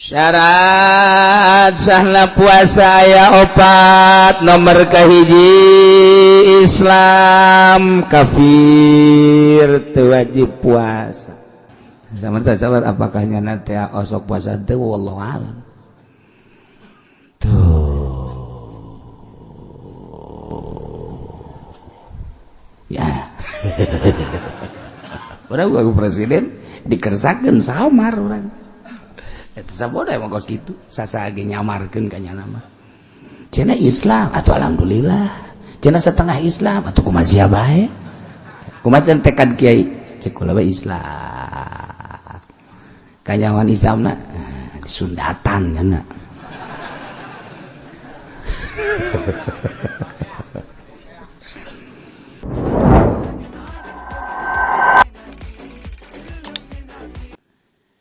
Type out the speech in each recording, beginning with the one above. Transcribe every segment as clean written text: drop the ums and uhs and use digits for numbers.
Syarat sahna puasa aya opat. Nomor kahiji, Islam. Kafir teu wajib puasa. Sabar, sabar, apakah nyana teh osok puasa teu, wallahu alam. Tuh ya, urang aku presiden dikersakeun samar urang. Eta saboda emang kos kitu, sasa ge nyamarkeun ka nyana mah. Cenah Islam atau alhamdulillah, cenah setengah Islam atau kumaha sia bae. Kumaha cenah tekad kiai, cek kula bae Islam. Kanyawan Islamna disundatan nya.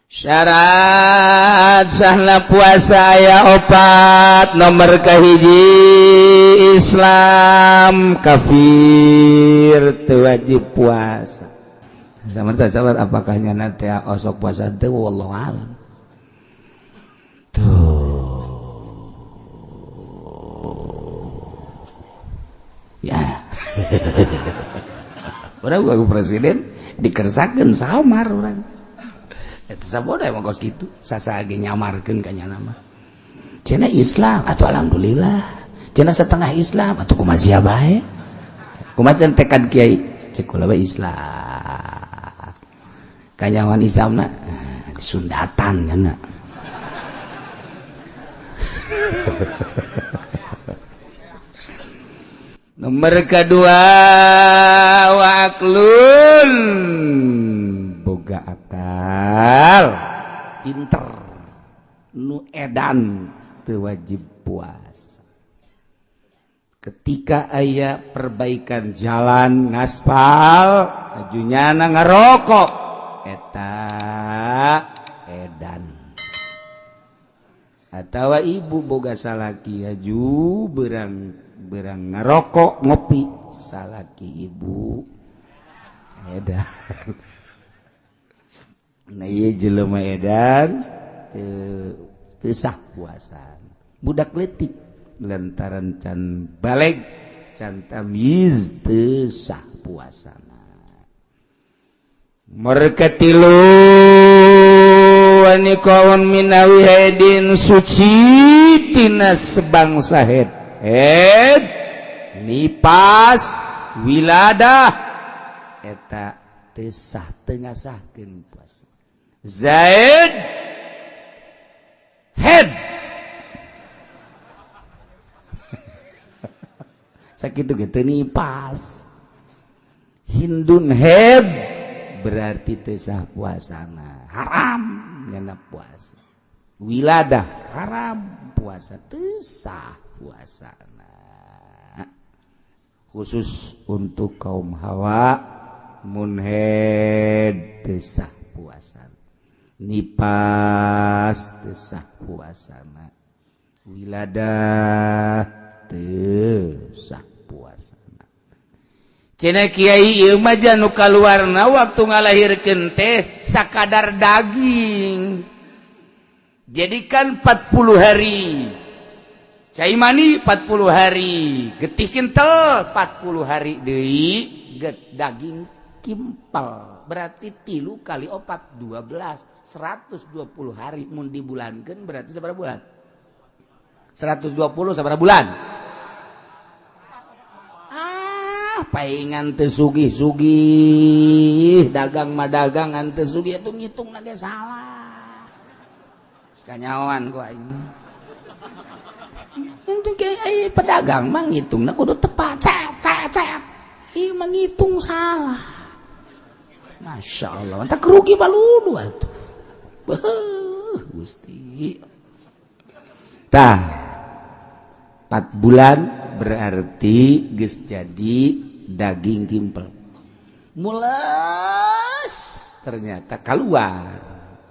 Syarat sahna puasa aya opat. Nomor kahiji, Islam. Kafir teu wajib puasa. Sabar, sabar, apakah nyana teh osok puasa teu, wallahu alam. Tuh ya, urang aku presiden dikersakeun samar urang. Eta saboda emang kos kitu, sasa ge nyamarkeun ka nyana mah. Cenah Islam atau alhamdulillah, cenah setengah Islam atau kumaha sia bae. Kumaha cenah tekad kiai, cek kula bae Islam. Kanyawan Islamna disundatan nya. Nomor kedua, waklun, boga akal pinter. Nu edan teu wajib puasa. Ketika aya perbaikan jalan ngaspal, ajunyana ngarokok, eta edan. Atawa ibu boga salaki aju berang berang ngarokok ngopi, salaki ibu edan. Nah, ieu jelema edan teu sah puasa. Budak leutik lantaran can baleg, can tamyiz, teu sah puasana. Mereka tilu, wanikaun minawi haidin, suci tina sebangsa head, head, nipas, wiladah, eta teu sah, teu ngasahkeun puasa. Zaid head sakitu ge teu nipas. Hindun head berarti teu sah puasana, haram nyana puasa. Wiladah haram puasa, teu sah puasana. Khusus untuk kaum hawa, mun head teu sah puasa, nipas teu sah puasana, wiladah teu sah puasana. Cenah kiai, ieu mah nu kaluarna waktu ngalahirkeun teh sakadar daging. Jadi kan 40 hari cai mani, 40 hari getih kental, 40 hari deui get daging kimpal, berarti tilu kali opat 12, 120 hari. Mun dibulankan berarti seberapa bulan? 120 seberapa bulan? Ah, paingan teu sugih-sugih, dagang mah dagangan teu sugih itu ngitung lagi salah. Sekanyawan ku aing. Itu kayak pedagang mah ngitungna kudu tepat, cet cet cet. Ieu mah ngitung salah. Masya Allah, tak rugi baludu atuh. Beuh, Gusti. Tah, 4 bulan berarti geus jadi daging kimpel. Mules ternyata keluar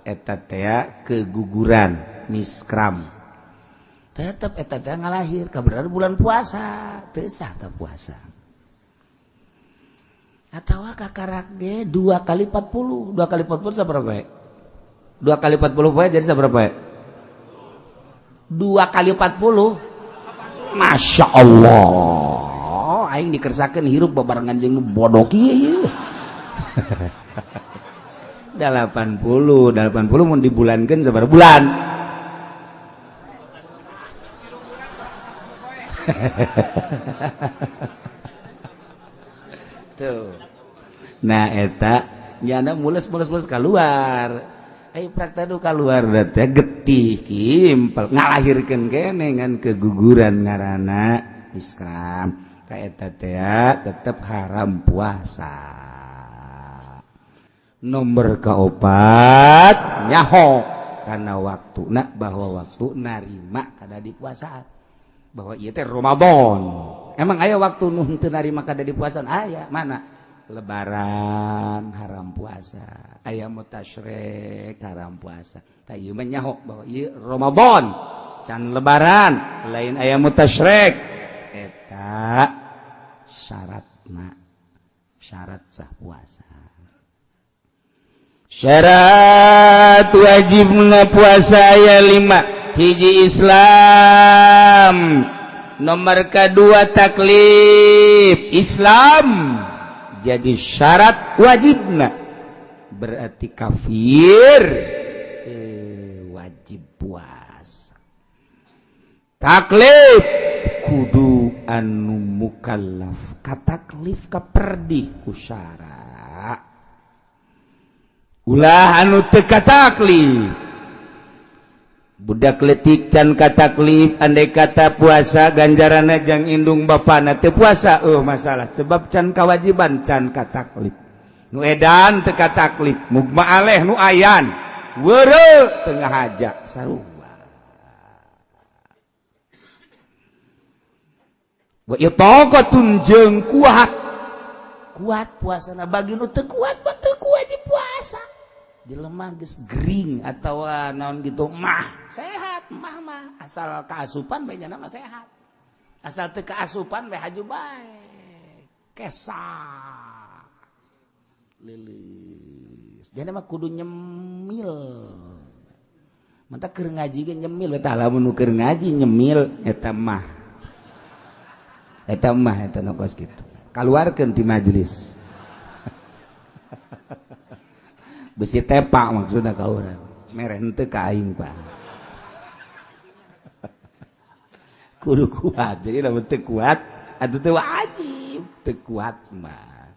eta teh keguguran miskram. Tetep eta teh ngalahir kabenar bulan puasa, teu sah teh puasa. Atawa kakarak ge 2 kali 40, 2 kali 40 sabaraha poe? 2 kali 40 poe jadi sabaraha poe? 2 kali 40. Masya Allah, aing dikersakeun hirup babarengan jeung nu bodoh kieu. 80 80 mun dibulankeun sabaraha bulan? Tuh. Nah eta nyana mules-mules-mules keluar. Ayo praktek nu keluar teh getih kimpel ngalahirkeun kene ngan keguguran ngaranna Islam. Ka eta teh tetep haram puasa. Nomor keopat nyaho karena waktu nak bahwa waktu narima kada dipuasaan bahwa ieu teh Ramadan. Emang aya waktu nu henteu narima kada dipuasaan? Aya. Mana? Lebaran haram puasa, aya mutasyrik haram puasa. Tah ieu mah nyaho bahwa ieu Ramadan can lebaran lain aya mutasyrik. Eta syaratna, syarat sah puasa. Syarat wajibna puasa aya 5. Hiji Islam, nomor kedua taklif. Islam jadi syarat wajibna, berarti kafir wajib puasa. Taklif kudu anu mukallaf, kataklif kaperdih ku syarat. Ulah anu teu kataklif, budak letik can kataklif, andai kata puasa ganjaranna jang indung bapana. Teu puasa masalah sebab can kewajiban, can kataklif. Nu edan teu kataklif, mugma aleh nu ayan weureu tengah haja sarua. Wa itaqatun jeung kuat, kuat puasana. Bagi nu teu kuat mah teu wajib puasa. Jelema geus gering atawa naon gitu mah sehat, mah mah asal kaasupan bae nya mah sehat, asal teu kaasupan bae haju bae kesak lilis. Jadi mah kudu nyemil, mantap keur ngaji ge nyemil. Eta lamun nu keur ngaji nyemil eta mah, eta mah eta nu kos kitu kaluarkeun ti majelis. Besi tepak maksudna ka urang mere henteu ka aing pak. Kudu kuat, jadi lamun teu kuat atuh teu wajib, teu kuat mah.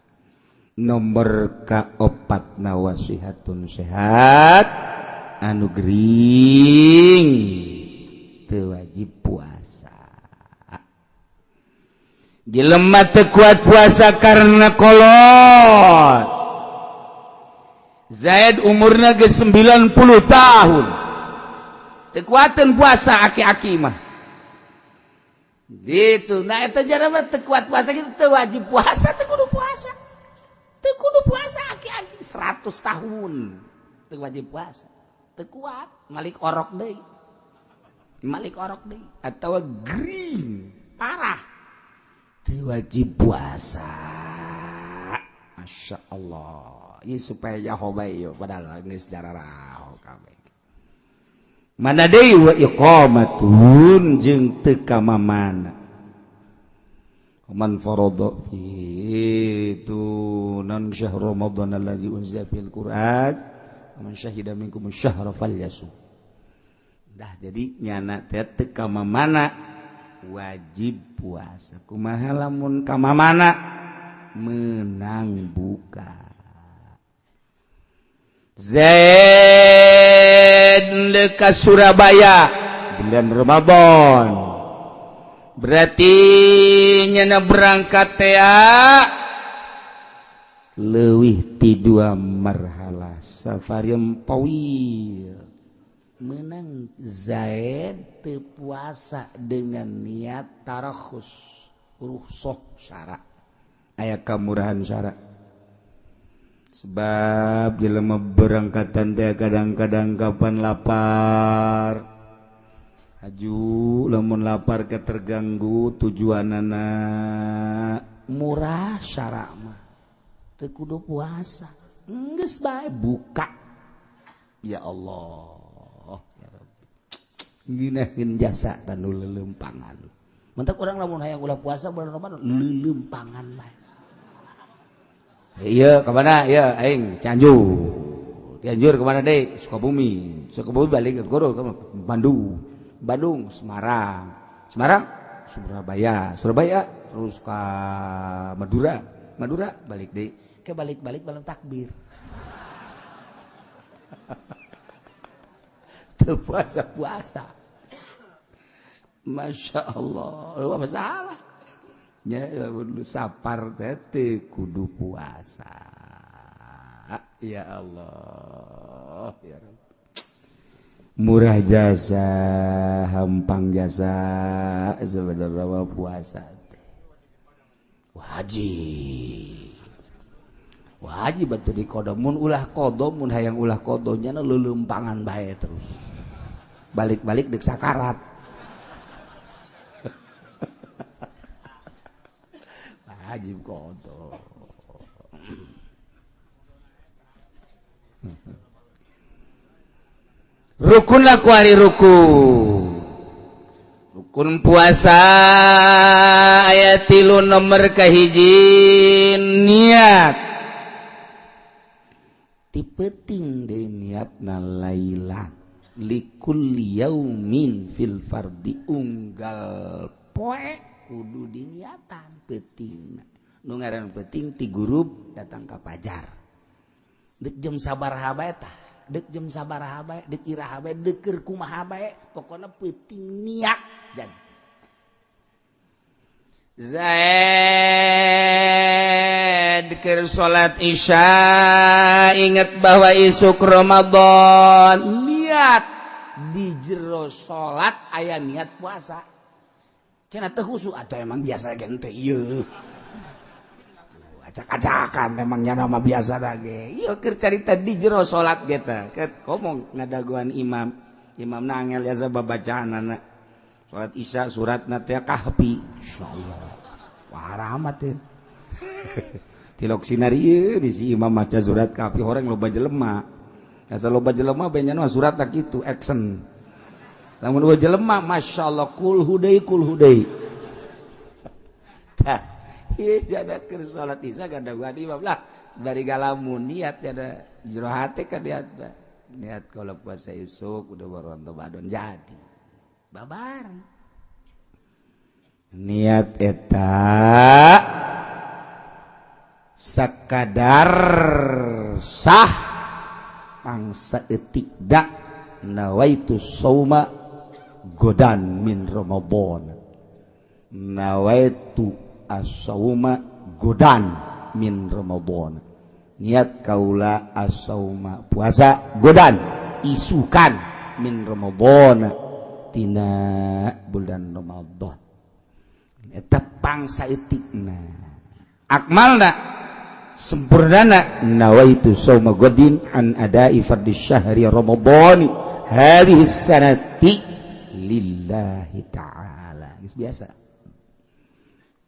Nomor kaopat nawasihatun sehat, anu gering teu wajib puasa. Jelema teu kuat puasa karena kolot. Zaid umurna geus 90 tahun. Teu kuateun puasa aki-aki mah. Gitu. Nah eta jarama teu kuat puasa gitu teu wajib puasa, teu kudu puasa. Teu kudu puasa aki-aki 100 tahun. Teu wajib puasa. Teu kuat, malik orok deui. Malik orok deui atawa gering, parah. Teu wajib puasa. Masya Allah. Ini supaya yaho bae ieu padahal geus dararaho kabeh. Mana deui wa iqamatun jeung teu ka mamana. Man farada fi tunan syahr Ramadan alladzi unzila fil Qur'an, man syahida minkum syahra falyasum. Dah jadi nyana teh teu ka mamana wajib puasa. Kumaha lamun ka mamana menang buka. Zaid ke Surabaya bulan Ramadan, berarti nyana berangkat teh leuwih ti dua marhalah safarian tawil. Menang Zaid teu puasa dengan niat tarakhus rukhsah syara, aya kamurahan syara. Sebab jelema berangkatan teh kadang-kadang kapan lapar haju, lamun lapar ke terganggu tujuanana murah syara mah teu kudu puasa, geus bae buka. Ya Allah ya Rabbi, Ngeunaheun jasa tanu leuleumpangan. Mentak urang lamun hayang ulah puasa bulan Ramadan leuleumpangan bae. Iya ka mana? Iya aing Cianjur. Cianjur ka mana deui? Sukabumi. Sukabumi balik ke Bandung. Bandung Semarang. Semarang Surabaya. Surabaya terus ke Madura. Madura balik deui. Ke balik-balik malam takbir. Teu puasa-puasa. Masya Allah, apa masalah? Ya, sapar teh kudu puasa. Ya Allah, ya Rabb. Murah jasa, hampang jasa, sebenarnya puasa teh wajib. Wajib betul di qada. Mun ulah qada, mun hayang ulah qada nya leuleumpangan bae terus. Balik-balik deuk sakarat. Wajib qada. Rukun lah kuari rukun. Rukun puasa ayat 3 nomor kahiji niat. Ti peuting deui niatna lailan likulli yaumin fil fardi unggal poe kudu diniatan peuting. Nu ngaran peuting ti gurub datang ka pajar. Deuk jam sabaraha bae tah, deuk jam sabaraha bae, deuk iraha bae, deuk keur kumaha bae, pokona peuting niat jan. Zaid keur salat Isya ingat bahwa isuk Ramadan, niat di jero salat aya niat puasa. Cenah teu khusyuk atuh emang biasa ge teh ieu. Acak-acakan memangnya nama biasa ge. Ieu keur carita di jero salat ge teh. Ngomong ngadaguan imam. Imam na angel biasa babacaanana. Salat Isya suratna teh Kahfi. Insyaallah. Wah rahmat teh. Tilok sinar ieu di si imam maca surat Kahfi horeng loba jelema. Asa loba jelema benyana mah surat tak kitu action. Lamun dua jelema masyaallah kul hudai kul hudai. Tah ieu jada keur salat Isya gadaguan imam lah dari galamun niat ada jero hate ka niat. Niat kalau puasa isuk udah baru Ramadan jadi. Babar. Niat eta sakadar sah pangsa etik dak nawaitu sauma godan min Ramadan, nawaitu as-sauma godan min Ramadan, niat kaula as-sauma puasa godan isukan min Ramadan tina bulan Ramadan. Eta pangsa etikna akmalna sempurnana nawaitu sauma godin an adai fardhi syahri Ramadhani hadhihi sanati lillahi ta'ala. Geus biasa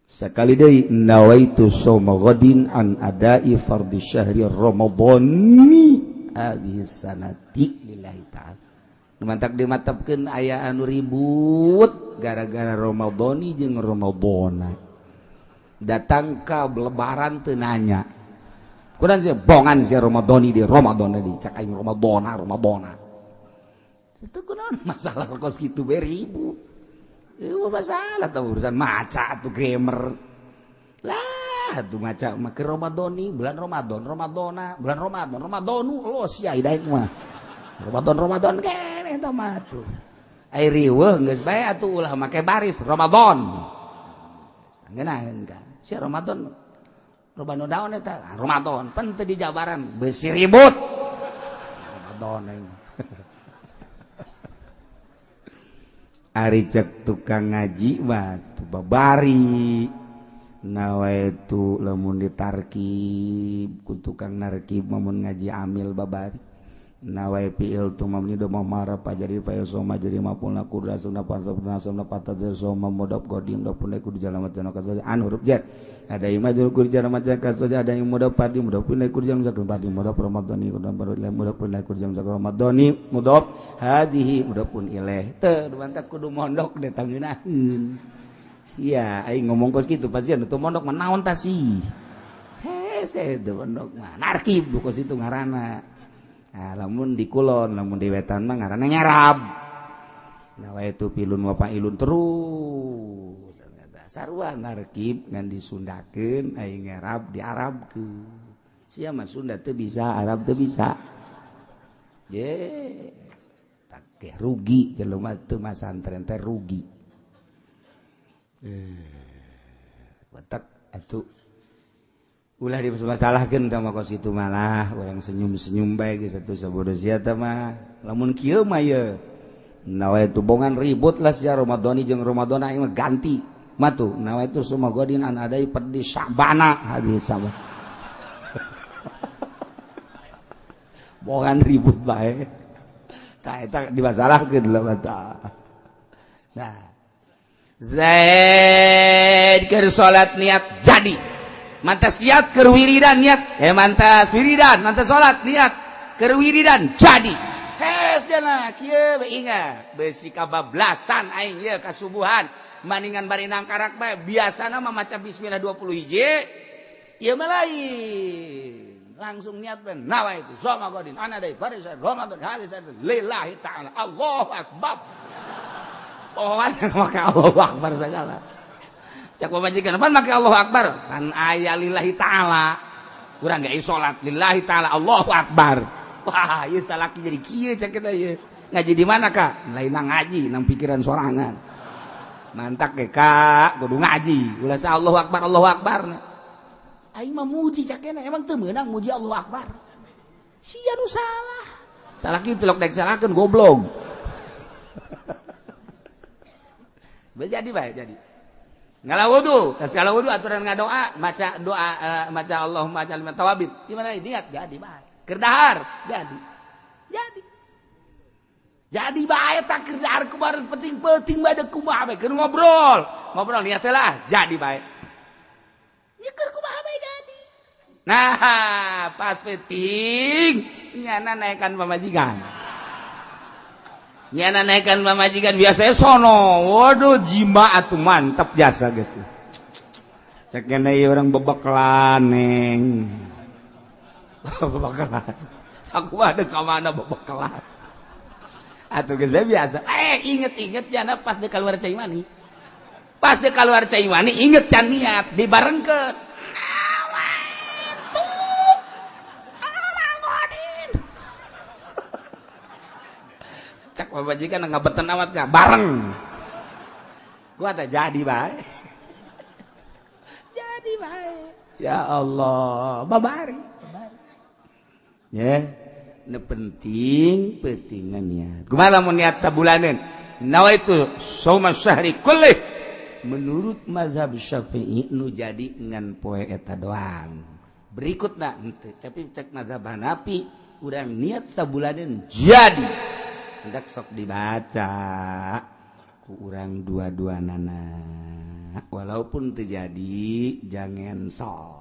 sekali deui nawaitu sauma godin an adai fardhi syahri Ramadhani hadhihi sanati lillahi ta'ala. Mantak dimatapkeun aya anu ribut gara-gara Ramadhani jeung Ramadhana. Datang ka lebaran teu nanya. Kunaon sih bongan si Ramadhani di Ramadhana di cak aing Ramadhana Ramadhana. Itu kunaon masalah kos kitu bae ribut. Eueuh masalah tah urusan maca atuh grammar. Lah atuh maca mah ke Ramadhani bulan Ramadan Ramadhana bulan Ramadan Ramadhanu los sia hidaek mah. Ramadan Ramadan keneh eta mah tuh. Ai riweuh geus bae atuh ulah make baris Ramadan. Ngeunaheun kan. Si Ramadan Ramadan daun eta Ramadan pan teu dijabaran beusi ribut. Ramadan aing. Ari cek tukang ngaji mah tuh babari. Nawaitu lamun ditarkib ku tukang narkib mun ngaji amil babari. Nawai fi'il tu mabni dhamma maraf jadi fa'il soma jadi maf'ul kudra sunna pansabna sunna patadzir soma mudhof qadim mudhof ilaih kudu jalan majan kasroja an huruf jar ada yang majrur kudu jalan majan kasroja ada yang mudhof padi mudhof ilaih kudu jalan majan padi mudhof ramadhani kudu ilaih mudhof ilaih kudu jalan ramadhani mudhof hadhihi mudhofun ilaih teu mantak kudu mondok deh tangeunaheun sia aing ngomong kos kitu pasti anu teu mondok mah naon tah sih hese teu mondok mah narkib kos itu ngaranna. Nah, lamun di kulon, lamun di wetan mah ngaranna nyarab. Nah, itu pilun wa fa'ilun terus. Sarua narkib ngan disundakeun aing ngarab diarabkeun. Sia mah Sunda teu bisa, Arab teu bisa. Ye, tak rugi jelema teu masantren teh rugi. Batak atuh ulah dimasalahkeun tah mah kos itu malah urang senyum-senyum bae geus atuh sabodo sia teh mah lamun kieu mah ye nawaitu bongan ribut lah sia Ramadhani jeung Ramadhana aing mah ganti matu nawaitu sumagodin an adai perdi Sya'bana hadis sama bongan ribut bae tah eta dimasalahkeun lah mata. Nah Zaid keur salat niat jadi mantas niat keur wiridan niat mantas wiridan mantas salat niat keur wiridan jadi hes cenah kieu we ingat beusi kabablasan aing ieu kasubuhan maningan bari nangkarak bae biasana mah maca bismillah 20 hiji ieu mah lain langsung niat ben nawaitu soma godin ana deui barisan Ramadan hadis lillahi ta'ala Allahu akbar. Pokoknya make Allahu akbar segala. Cak pamajikan pan make Allahu akbar pan aya lillahi ta'ala. Urang ge salat lillahi ta'ala Allahu akbar. Wah, ieu salaki jadi kieu cak kita ieu. Ngaji di mana, Kak? Lain ngaji nang pikiran sorangan. Mantak ge, Kak, kudu ngaji. Ulah sa Allahu akbar Allahu akbar. Aing mah muji cak kena emang teu meunang muji Allahu akbar. Sia nu salah. Salaki tilok daek salahkeun goblok. Jadi baik jadi. Ngala wudu, tas ngala wudu aturan ngadoa, maca doa maca Allahumma ja'alna minat tawabin. Gimana niat jadi baik. Keur dahar jadi. Jadi. Jadi bae tak keur dahar kumaha penting-penting bae deuk kumaha bae keur ngobrol. Ngobrol niat lah jadi bae. Nyeker kumaha bae jadi. Nah, pas penting nyana naekan pamajikan. Nyana naikkan pamajikan biasanya sono. Waduh jima atuh mantap jasa guys. Cek ieu orang bebekelan neng. Bebekelan. Sakumaha deuk ka mana bebekelan. Atuh geus biasa. Inget-inget nyana pas deuk kaluar cai mani. Pas deuk kaluar cai mani inget can niat dibarengkeun. Cak pamajikan ngabeten amat gak bareng gua tak jadi bae jadi bae ya Allah babari babari ya nu penting pentingan niat kumaha lamun niat sabulaneun nawaitu shauma syahri kullih menurut mazhab Syafi'i nu jadi ngan poe eta doang berikutna henteu tapi cek mazhab Hanafi urang niat sabulaneun jadi hendak sok dibaca ku urang dua-dua nana walaupun terjadi jangan sok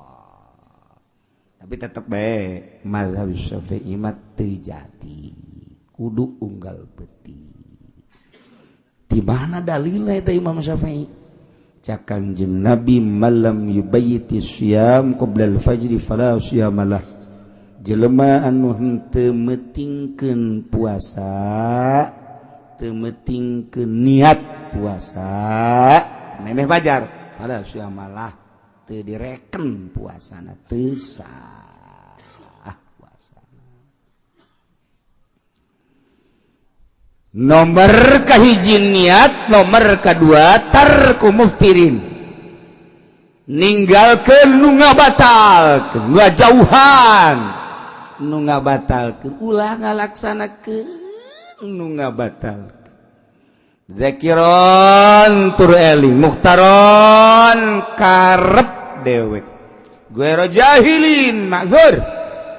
tapi tetep bae mazhab Syafi'i mah teu jadi kudu unggal beuti di mana dalilna eta Imam Syafi'i cak Kanjeng Nabi malam yubayyiti syiyam qabla al-fajri fala syiyamalah. Jelema anu henteu meutingkeun puasa, teu meutingkeun niat puasa, memeh fajar, fala syamalah teu direken puasana teu sah puasana. Nomor kahiji niat, nomor kadua tarku muftirin. Ninggalkeun nu ngabatalkeun, ngajauhan nu ngabatalkeun ulah ngalaksanakeun nu ngabatalkeun. Zakiron tur eling mukhtaron karep dewek guero jahilin ma'dzur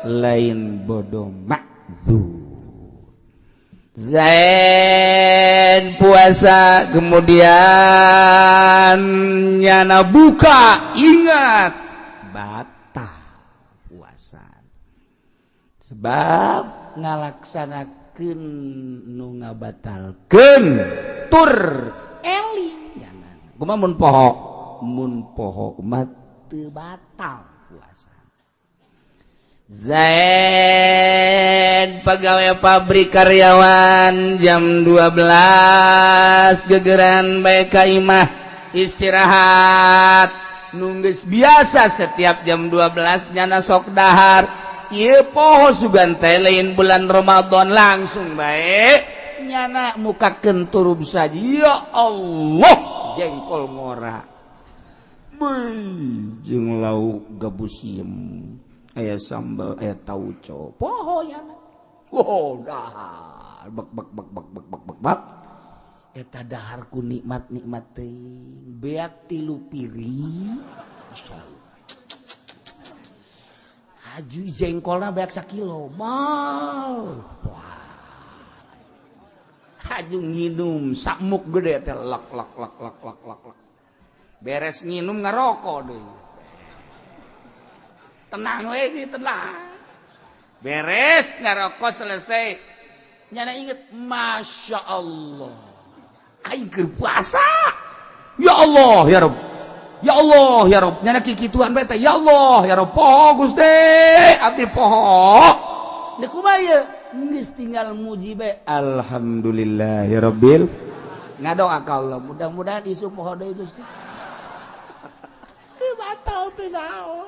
lain bodoh ma'dzur. Zaid puasa kemudian nyana buka, ingat, batal puasa sebab ngalaksanakeun nu ngabatalkeun tur eling nyana. Kumaha mun poho? Mun poho mah teu batal puasa. Zaid pegawai pabrik, karyawan, jam 12 gegeran bae ka imah istirahat. Nunggus biasa setiap jam 12 nyana sok dahar. Ieu poho sugan teh lain bulan Ramadan, langsung bae nyana mukakeun turub saja. Ya Allah, jengkol ngora. Beuh, jeung lauk gabus siem, aya sambal, aya tauco. Poho ya. Wow, dahar bek bek bek bek bek bek bek bek. Eta dahar ku nikmat nikmat teuing, beak tilu piring. Masyaallah. Haju jengkolna beak sakilo mal. Wah, haju nginum samuk gede teh, lak lak lak lak lak lak lak. Beres nginum ngarokok deui. Tenang we sih, tenang. Beres ngarokok selesai, nyana inget, "Masya Allah, aing keur puasa. Ya Allah, ya Rob, ya Allah, ya Rob." Nyana kikituan bae teh, "Ya Allah, ya Rob, poho Gusti, abdi poho." Deuk kumaha ieu? Geus tinggal muji bae, "Alhamdulillah ya Rabbil." Ngadoa ka Allah, mudah-mudahan isuk poho deui, Gusti. Teu batal, teu naon,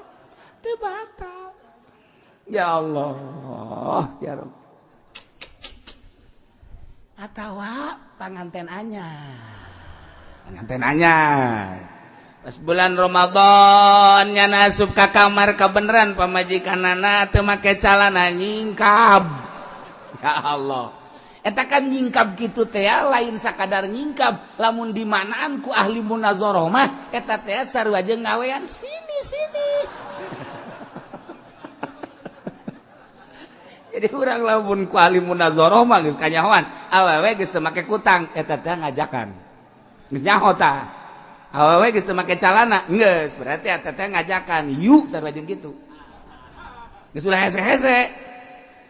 teu batal. Ya Allah, ya Rabb. Atawa panganten anyar, panganten anyar pas bulan Ramadan, nyana asup ka kamar, kebeneran pamajikanana teu make calana, nyingkab. Ya Allah, eta kan nyingkab kitu teh lain sakadar nyingkab. Lamun dimanaan ku ahli munazarah mah eta teh sarua jeung ngawean sini sini. Jadi urang lamun ku ahli munazarah mah geus kanyahoan awewe geus teu make kutang, eta teh ngajakan, geus nyaho tah. Awewe geus teu make calana, geus berarti eta teh ngajakan yuk, sarua jeung kitu. Geus ulah hese-hese,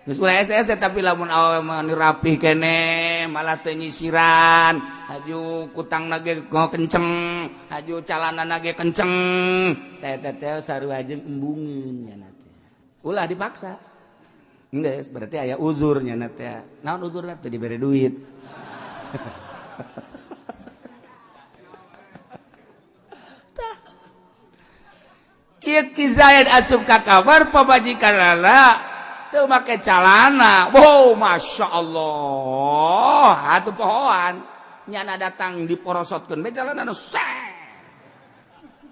geus ulah hese-hese. Tapi lamun awewe mah rapih kene, malah teu nyisiran, haju kutang ge kenceng, haju calana ge kenceng, teh teh sarua jeung embungeun nya teh. Ulah dipaksa. Geus berarti aya uzurnya teh. Naon uzurna? Teu dibere duit. Ieu Ki Zaid asup ka kamar pamajikanana teu make calana. Wow, Masya Allah, atuh pohoan. Nyana datang diporosotkeun bae calana nu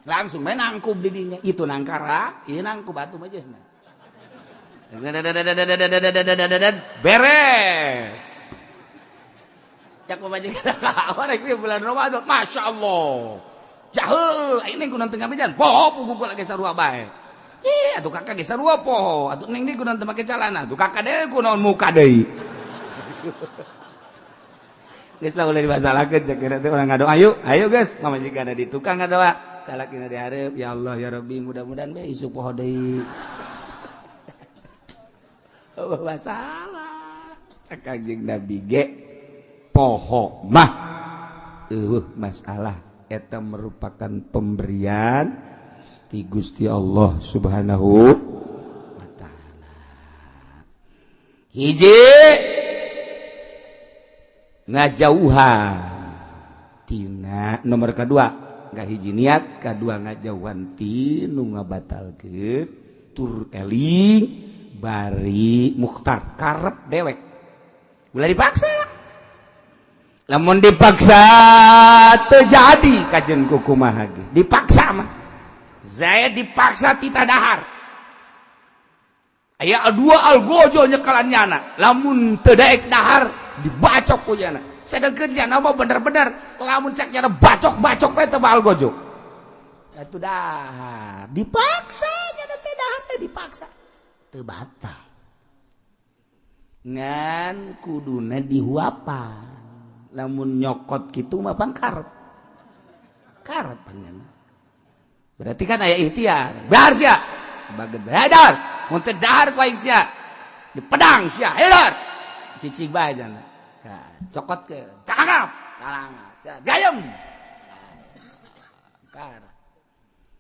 langsung bae nangkub di dinya. Itu nangkara, ieu nangkub atuh mah jeung. Beres. Cak pamajikan ka rek bulan Ramadan, Masya Allah. Jahul, ini kunaon teu ngabejan? Poho puguh lagi sarua bae. Cih, atuh kakak ge sarua poho. Atuh neng deui kunaon teu make calana? Atuh kakak deui kunaon muka deui. Geus lah, ulah dimasalahkeun. Cek teh urang ngadoa yuk. Ayo geus, pamajikan di tukang ngadoa. Salakina di hareup, "Ya Allah, ya Rabbi, mudah-mudahan bae isuk poho deui." Masalah. Cek Kanjeng Nabi ge poho mah eueuh masalah, eta merupakan pemberian ti Gusti Allah Subhanahu wa taala. Hiji, ngajauhan tina nomor kedua, nggak hiji niat, kedua ngajauhan ti nu ngabatalkeun tur eling bari mukhtar, karep dewek, ulah dipaksa. Lamun dipaksa terjadi kajen kukumaha ge dipaksa mah. Zaid dipaksa tita dahar, aya dua algojo nyekalan nyana, lamun teu daek dahar dibacok ku nyana. Sedangkan nyana mah bener-bener lamun cek nyana bacok-bacok bae teu algojo. Atuh dahar dipaksa, nyana teh dahar teh dipaksa teu batal. Ngan kuduna dihuapan. Lamun nyokot kitu mah pangkarep. Karep panjang. Berarti kan aya ikhtiar. Dahar sia. Bageun dahar. Mun teu dahar ku aing sia. Di pedang sia. Hayo. Cicing bae jana. Cokot ke. Calangap. Calangap. Gayem. Kar.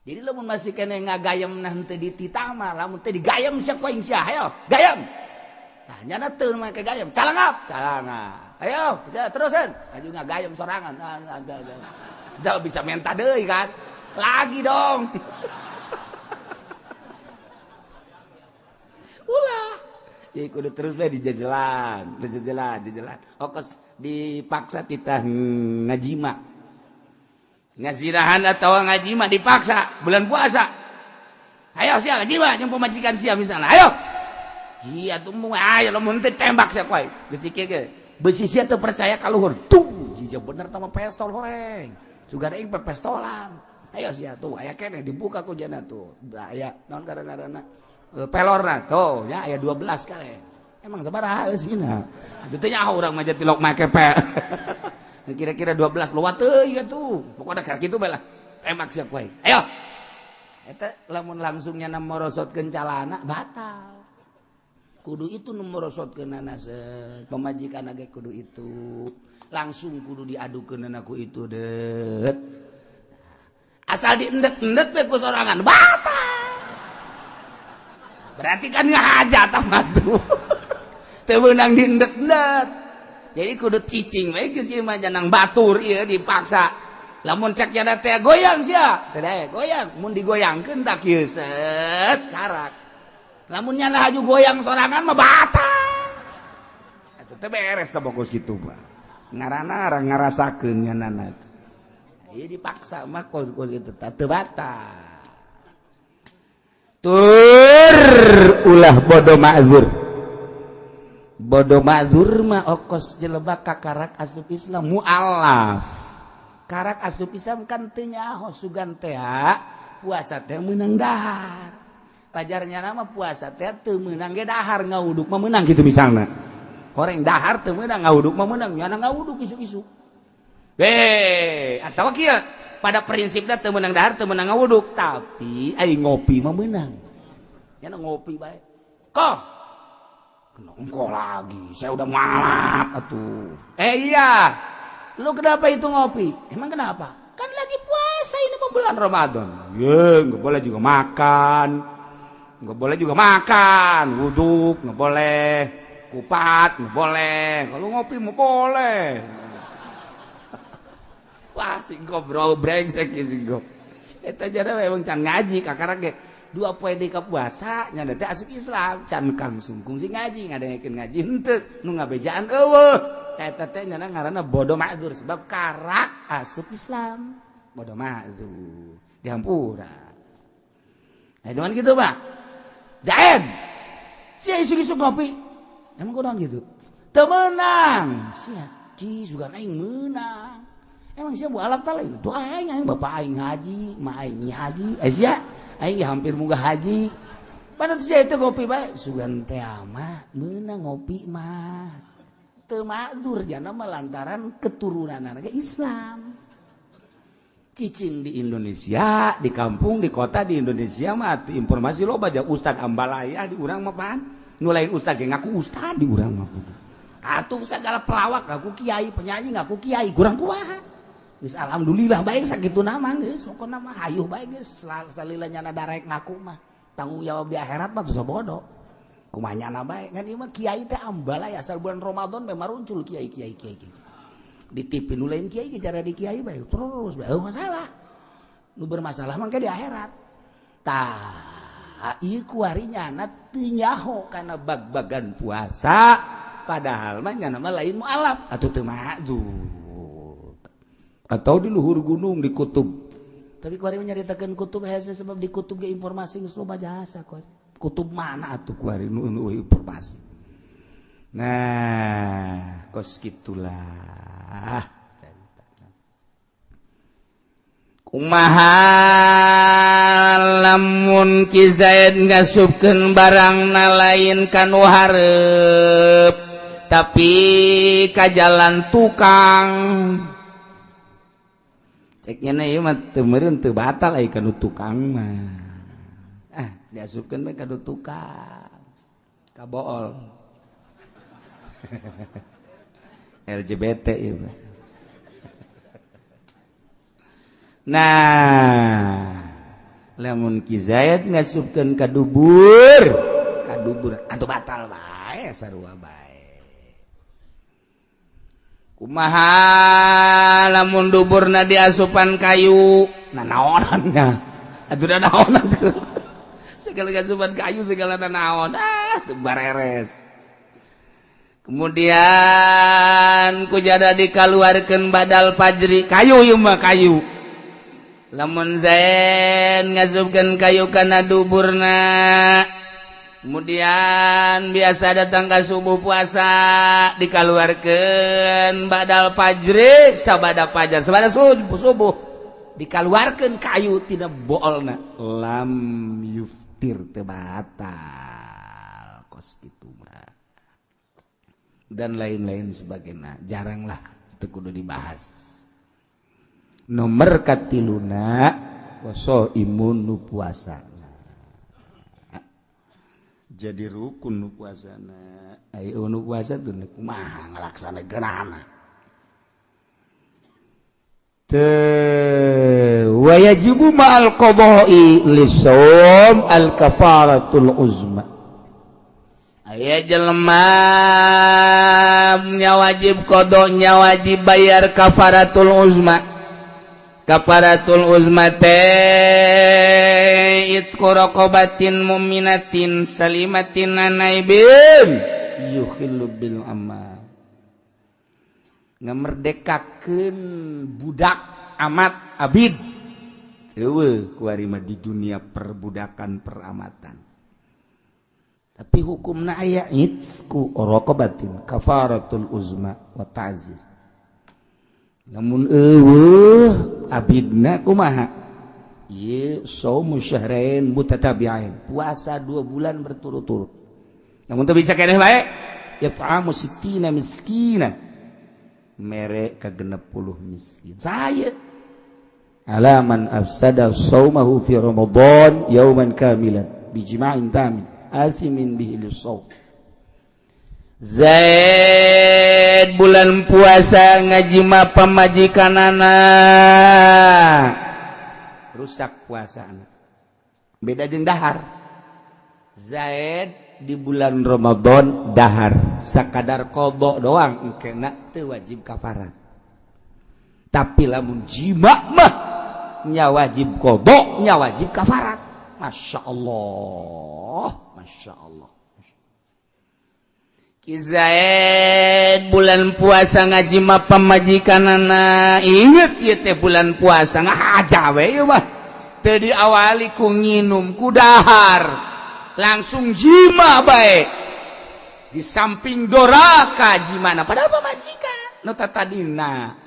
Jadi lamun masih kene ngagayem nah henteu dititah mah, lamun teu digayem sia ku aing sia. Hayo, gayem. Nah, nyana teu make gayem. Calangap. Calangap. Ayo, bisa terusan. Aju ngagayem sorangan. Udah bisa minta deui kan. Lagi dong. Ulah. Jadi kudu terus bae dijajalan, dijajalan, dijajalan. Okos dipaksa titah ngajima. Ngazirahan atau ngajima dipaksa bulan puasa. Ayo sia ngajima jeung pamajikan sia misalnya. Ayo. Jia tuh mau ayo lamun teu tembak sia koe. Geus dikieu ge. Besi sia teu percaya ka luhur. Tuh, jija bener tama pestol horeng. Sugan aing pestolan. Ayo sia tuh aya keneh dibuka ku jana tuh. Aya naon gara-garana pelorna tuh ya aya 12 kali. Emang sabaraha eusina. Atuh teh nyaho urang mah tilok make pe. Kira-kira 12 lewat teuing atuh. Pokona ka kitu bae lah. Tembak sia ku aing. Ayo. Eta lamun langsungnya na morosotkeun calana batal. Kudu itu nu morosotkeunana pamajikan ge kudu itu. Langsung kudu diadukeunana ku itu deut. Asal diendet-endet we ku sorangan batal. Berarti kan ngahaja mah tuh. Teu meunang diendet-endet. Jadi kudu cicing we geus ieu mah janang batur ieu dipaksa. Lamun cek jana teh goyang sia, teu dae goyang, mun digoyangkeun tak kieu set karak. Lamun nyana haju goyang sorangan mah batal. Atuh teu beres teh bokus kitu mah. Ngaranna ngarasakeun nyanana teh. Ieu dipaksa mah kos-kos kitu teh teu batal. Tur ulah bodoh ma'zur. Bodoh ma'zur mah okos jelema kakarak asup Islam mualaf. Karak asup Islam kan teu nyaho sugan teh puasa teh meunang dahar. Pajarnya nama puasa teh teu meunang ge dahar ngauduk mah meunang kitu misalna. Horeng dahar teu meunang ngauduk mah meunang nyana ngauduk isuk-isuk. Atawa kieu pada prinsipnya teu meunang dahar teu meunang ngawuduk tapi ai ngopi mah meunang. Nyana ngopi bae. Koh. Engko lagi, saya udah malap atuh. Iya. Lu kenapa itu ngopi? Emang kenapa? Kan lagi puasa ini mau bulan Ramadan. Ye, enggak boleh juga makan. Enggak boleh juga makan, wuduk enggak boleh, kupat enggak boleh. Kalau ngopi mau boleh. Wah, singko bro brengsek singko. Eta jara memang can ngaji kakara ge. Dua poe deui ka puasa nya teh asup Islam, can kang sungkung sing ngaji, ngadengekeun ngaji henteu, nu ngabejaan eueuh. Eta teh nya ngaranna bodoh ma'dzur sebab karak asup Islam. Bodoh ma'dzur. Dihampura. Nah, dengan gitu, Pak. Zaid. Sia isuk-isuk ngopi. Emang kurang gitu. Teu meunang. Sia, ci sugan aing meunang. Emang sia mualaf ta lain? Tuh aing aing bapak aing haji, ma aing haji. Eh sia, aing hampir munggah haji. Padahal sia itu ngopi bae, sugan teh mah meunang ngopi mah. Teu ma'dzur jana mah lantaran keturunan ge Islam. Cicing di Indonesia, di kampung, di kota di Indonesia mah atuh informasi loba ja ustad ambalaya di urang mah pan. Nu lain ustad ge ngaku ustad di urang mah. Atuh segala pelawak ngaku kiai, penyanyi ngaku kiai, kurang kumaha. Geus alhamdulillah bae sakitu nama geus, pokona mah hayuh bae geus salila nyana darek ngaku mah. Tanggung jawab di akhirat mah teu bodoh. Kumaha nyana bae ngan ieu mah kiai teh ambalaya asal bulan Ramadan bae maruncul kiai-kiai kiai. Di TV nu lain kiai ge cara di kiai bae terus bae masalah. Nu bermasalah mah di akhirat. Tah ieu kuari nyana teu nyaho kana bag-bagan puasa padahal mah nyana mah lain mualaf atuh teu ma'dzur. Atau di luhur gunung di kutub. Tapi kuari menyaritakeun kutub hese sebab di kutub ge informasi geus loba jasa kuari. Kutub mana atuh kuari nu informasi. Nah, kos gitulah. Kumaha lamun Ki Zaid ngasupkeun barangna lain ka nu hareup, tapi ka jalan tukang? Cek nya ieu mah teu meureun teu batal ai ka nu tukang mah. Ah, diasupkeun bae ka nu tukang, kabool LGBT ieu mah. Nah, lamun Ki Zaid ngasupkeun ka dubur, ka dubur atuh batal bae, sarua bae. Kumaha lamun duburna diasupan kayu? Nah, naonannya atuh da, naonan segala asupan kayu, segala naon, ah, teu bareres. Kemudian ku jada dikaluarkeun badal fajri kayu, ieu mah kayu. Lamun Zaid ngasupkeun kayu kana duburna, kemudian biasa datang ke subuh puasa, dikaluarkeun badal fajri, sabada fajar, sabada subuh, subuh dikaluarkeun kayu tina boolna, lam yuftir, teu batal. Kos kitu mah dan lain-lain sebagainya, jaranglah, itu kudu dibahas. Nomor katiluna, imun, nu puasa jadi rukun. Nu puasana, ayo, nu puasa tuh kumaha ngalaksanakeunana teu? Wa yajibu ma'al qada'i lisawm al kafaratul uzma. Aya jelema nya wajib qada, nya wajib bayar kafaratul uzma. Kafaratul uzma teh itqu raqabatin mu'minatin salimatin an aibin yukhillu bil amal, ngamerdekakeun budak amat, abid. Eueuh kuari mah di dunia perbudakan, peramatan, tapi hukumna aya itqu raqabatin, kafaratul uzma wa ta'zir. Namun eueuh abidna kumaha? Ieu saumu syahrain mutatabi'ain, puasa 2 bulan berturut-turut. Namun teu bisa keneh bae, it'amu sittina miskina, mere ka 60 miskin. Saya alaman afsada saumahu fi Ramadan yauman kamilan bijima'in tamin asimin bihi lisawm. Zaid bulan puasa ngajima pamajikanana, rusak puasa. Beda jeung dahar. Zaid di bulan Ramadan dahar sakadar qada doang, kena teu wajib kafarat. Tapi lamun jima mah nya wajib qada, nya wajib kafarat. Masya Allah, Masya Allah. Ki Zaid bulan puasa ngajima pamajikanana, inget ieu teh bulan puasa, ngahaja we ieu mah, teu diawali ku nginum, ku dahar, langsung jima bae. Di samping doraka jimana, padahal pamajikan nu tadina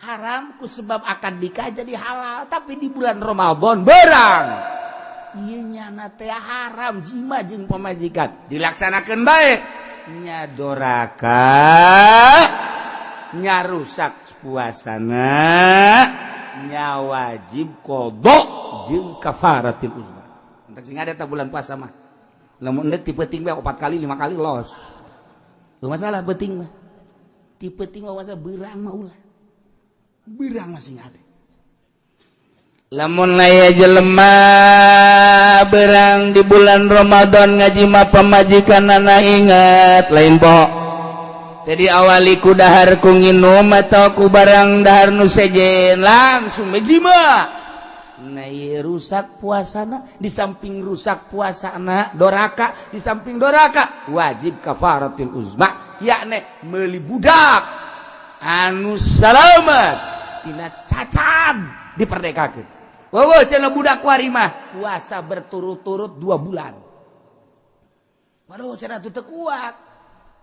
haram, ku sebab akad nikah jadi halal, tapi di bulan Ramadan berang ieu nyana teh haram jima jeung pamajikan, dilaksanakeun bae, nya doraka, nya rusak puasana, nya wajib qada jeung kafaratil uzma. Entar sing ada bulan puasa mah, lamun endek ti peuting bae opat kali, lima kali, los. Teu masalah peuting mah, ti peuting mah masa beurang mah ulah, beurang masih ada. Lamun aya jelema berang di bulan Ramadan ngajima pamajikanana, ingat lain po, jadi awali ku dahar, ku nginum atau ku barang dahar nu sejen, langsung ngajima. Nah, ieu rusak puasana. Di samping rusak puasana, doraka. Di samping doraka, wajib kafaratul uzma, yakni meuli budak anu salamat tina cacat, diperdekakeun. Wow, cenah budak kuari mah puasa berturut-turut 2 bulan. Waduh, cenah teu kuat.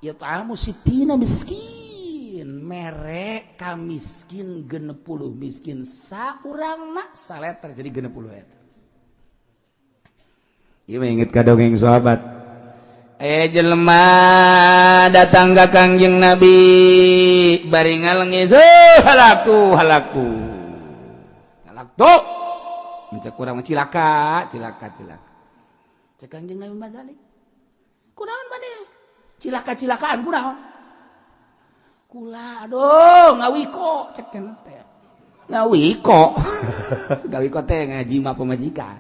Ya ta'amu sittina miskin. miskin mere ka miskin 60 miskin saurangna saleter jadi 60 liter. Ieu mah inget ka dongeng sahabat. Jelema datang ka Kangjeng Nabi bari ngalengis, halaktu halaktu halaktu, mencek kurang cilaka cilaka cilaka. Cek Kangjeng Nabi mazalik, kunaon maneh cilaka cilakaan, kunaon? Kula aduh ngawiko, cek teh ngawiko ngawiko teh ngaji mah pamajikan.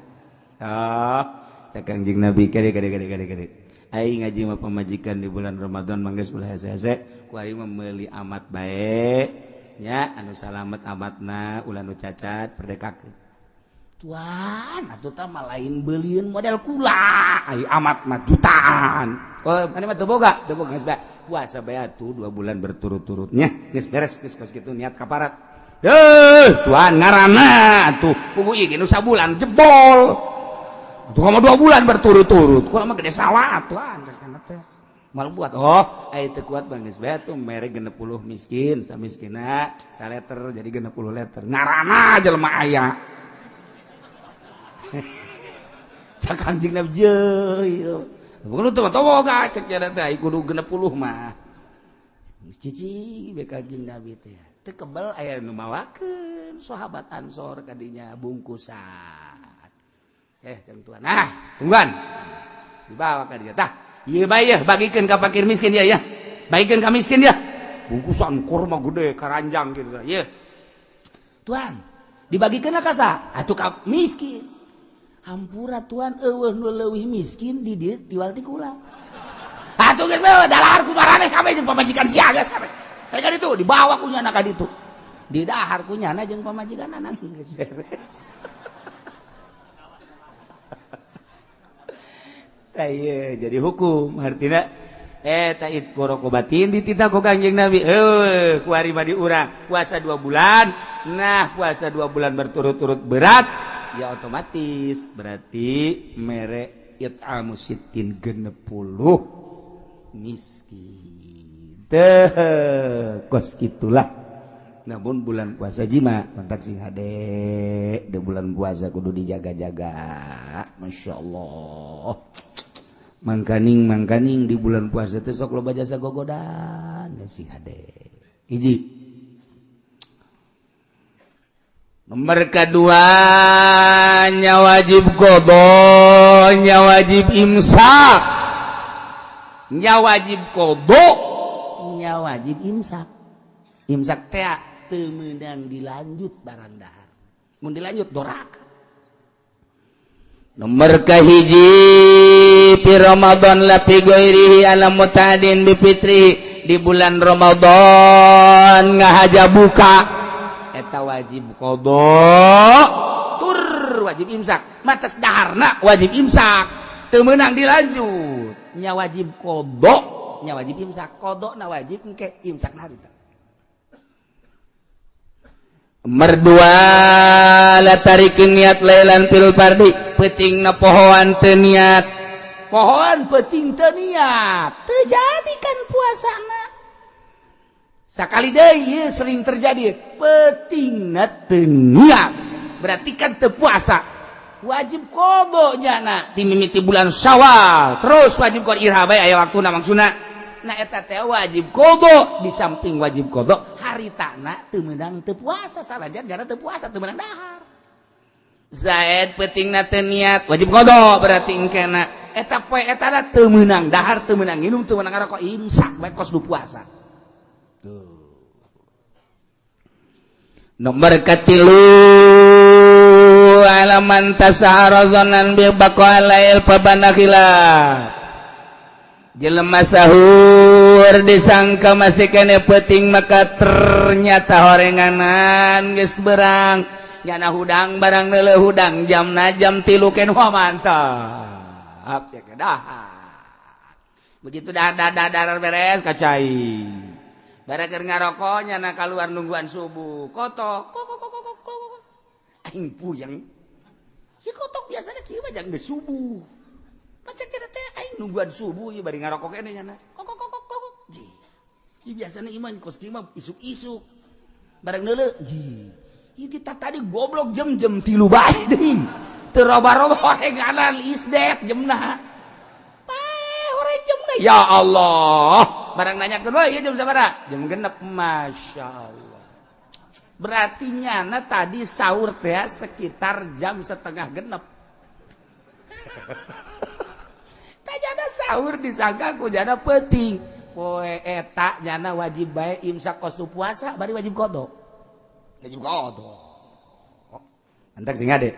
Ah, cek Kangjeng Nabi, kade kade kade kade kade, aing ngaji mah pamajikan di bulan Ramadan mangges ulah hese-hese, ku aing mah meuli amat bae nya, anu salamet amatna, ulah nu cacat perdekakeun. Tuan, atuh tah mah lain beulieun model kula, ai amat mah jutaan. Oh, maneh mah teu boga, teu boga, geus bae puasa bae atuh 2 bulan berturut-turutnya, geus beres, geus kos kitu niat kaparat. Heuh, tuan, ngaranna atuh puguh ieu ge nu sabulan jebol. Tuh mah 2 bulan berturut-turut. Kula mah gede sawah tuan, cek teh. Mal buat. Oh, ai teu kuat bang geus bae tuh mere 60 miskin, samiskina saleter jadi 60 liter. Ngaranna jelema aya. Cak Kangjeng Nabi jeuh. Bukan teu mah boga, cek nya teh ai kudu 60 mah. Cici be Kangjeng Nabi teh. Teu kebel aya nu mawakeun sahabat Ansor kadinya bungkusan. Tuan, nah tungguan dibawa ke dia, tah ieu bae ya, bagikeun ka fakir miskin ya, ya bagikeun ka miskin ya, bungkusan kurma gede karanjang gitu ya. Tuan, dibagikeun ka saha atuh? Ka miskin. Hampura tuan, eueuh nu leuwih miskin di dieu tiwal ti kula. Atuh geus bae dalahar ku maraneh kabeh jeung pamajikan sia, geus kabeh. Kan itu dibawa ku nyana ka ditu, didahar ku nyana jeung pamajikan anak, geus beres. Jadi hukum artinya batin dititah ku Kangjeng Nabi, kuari mah di urang puasa 2 bulan. Nah, puasa 2 bulan berturut-turut berat ya, otomatis berarti mere it'amu sittin 60 miskin teh kos gitulah. Namun bulan puasa jima kontak sing hade di bulan puasa kudu dijaga-jaga. Masya Allah, mangkaning mangkaning di bulan puasa teh sok loba jasa gogodan sing hade. Hiji. Nomor kedua nya wajib qadha, nya wajib imsak, nya wajib qadha, nya wajib imsak. Imsak teh teu meunang dilanjut barang dahar, mun dilanjut doraka. Nomor kahiji fi Ramadan la fi ghairihi ala mutadin bi fitri, di bulan Ramadan ngahaja buka eta wajib qadha tur wajib imsak, matas daharna wajib imsak, teu meunang dilanjut. Nya wajib qadha, nya wajib imsak, qadha na wajib engke, imsak na harita. Merdua la tarikin niat lailan fil fardi, peuting na pohoan teu niat, pohoan peuting teu niat, teu jadi kan puasana. Sakali deui sering terjadi peutingna teu niat, berarti kan teu puasa, wajib qadha nyana ti mimiti bulan Syawal terus wajib qadha, iraha bae aya waktuna maksudna. Nah, eta teh wajib qadha, di samping wajib qadha haritana teu meunang teu puasa, sanajan gara teu puasa teu meunang dahar. Zaid peutingna teu niat, wajib qadha berarti engkena eta poe eta teu meunang dahar, teu meunang nginum, teu meunang ngarokok, imsak bae kos nu puasa. Tuh. Nomor katilu alaman tasahara dhannan bi baqa lail fabana khilaf, jelema sahur disangka masih kene peuting, maka ternyata horenganan geus berang, nyana hudang barang neuleuh hudang jamna jam 3 ken, wah mantap ya, dahar. Begitu dah dah dah beres kacai barang keur ngarokok, nyana kaluar nungguan subuh, kotok kok kok kok kok kok, aing puyeng si kotok, biasanya kieu mah jang geus subuh. Pacak kira teh aing nungguan subuh ieu bari ngarokok kene, nyana kok kok kok kok kok. Biasana iman kos kieu mah isuk-isuk. Bareng neuleuh, ji. Ieu kita tadi goblok jam-jam 3 bae deui. Teu roba-roba horenganan isdet jemna. Pae horeng jemna. Ya Allah. Barang nanyakeun we ieu jam sabaraha? Jam 6. Masya Allah. Berarti nyana tadi sahur teh sekitar jam 5:30. Tajana sahur disangka ku jana peuting. Poe eta nyana wajib bae imsak kostu puasa bari wajib qada. Wajib qada. Antak sing ade.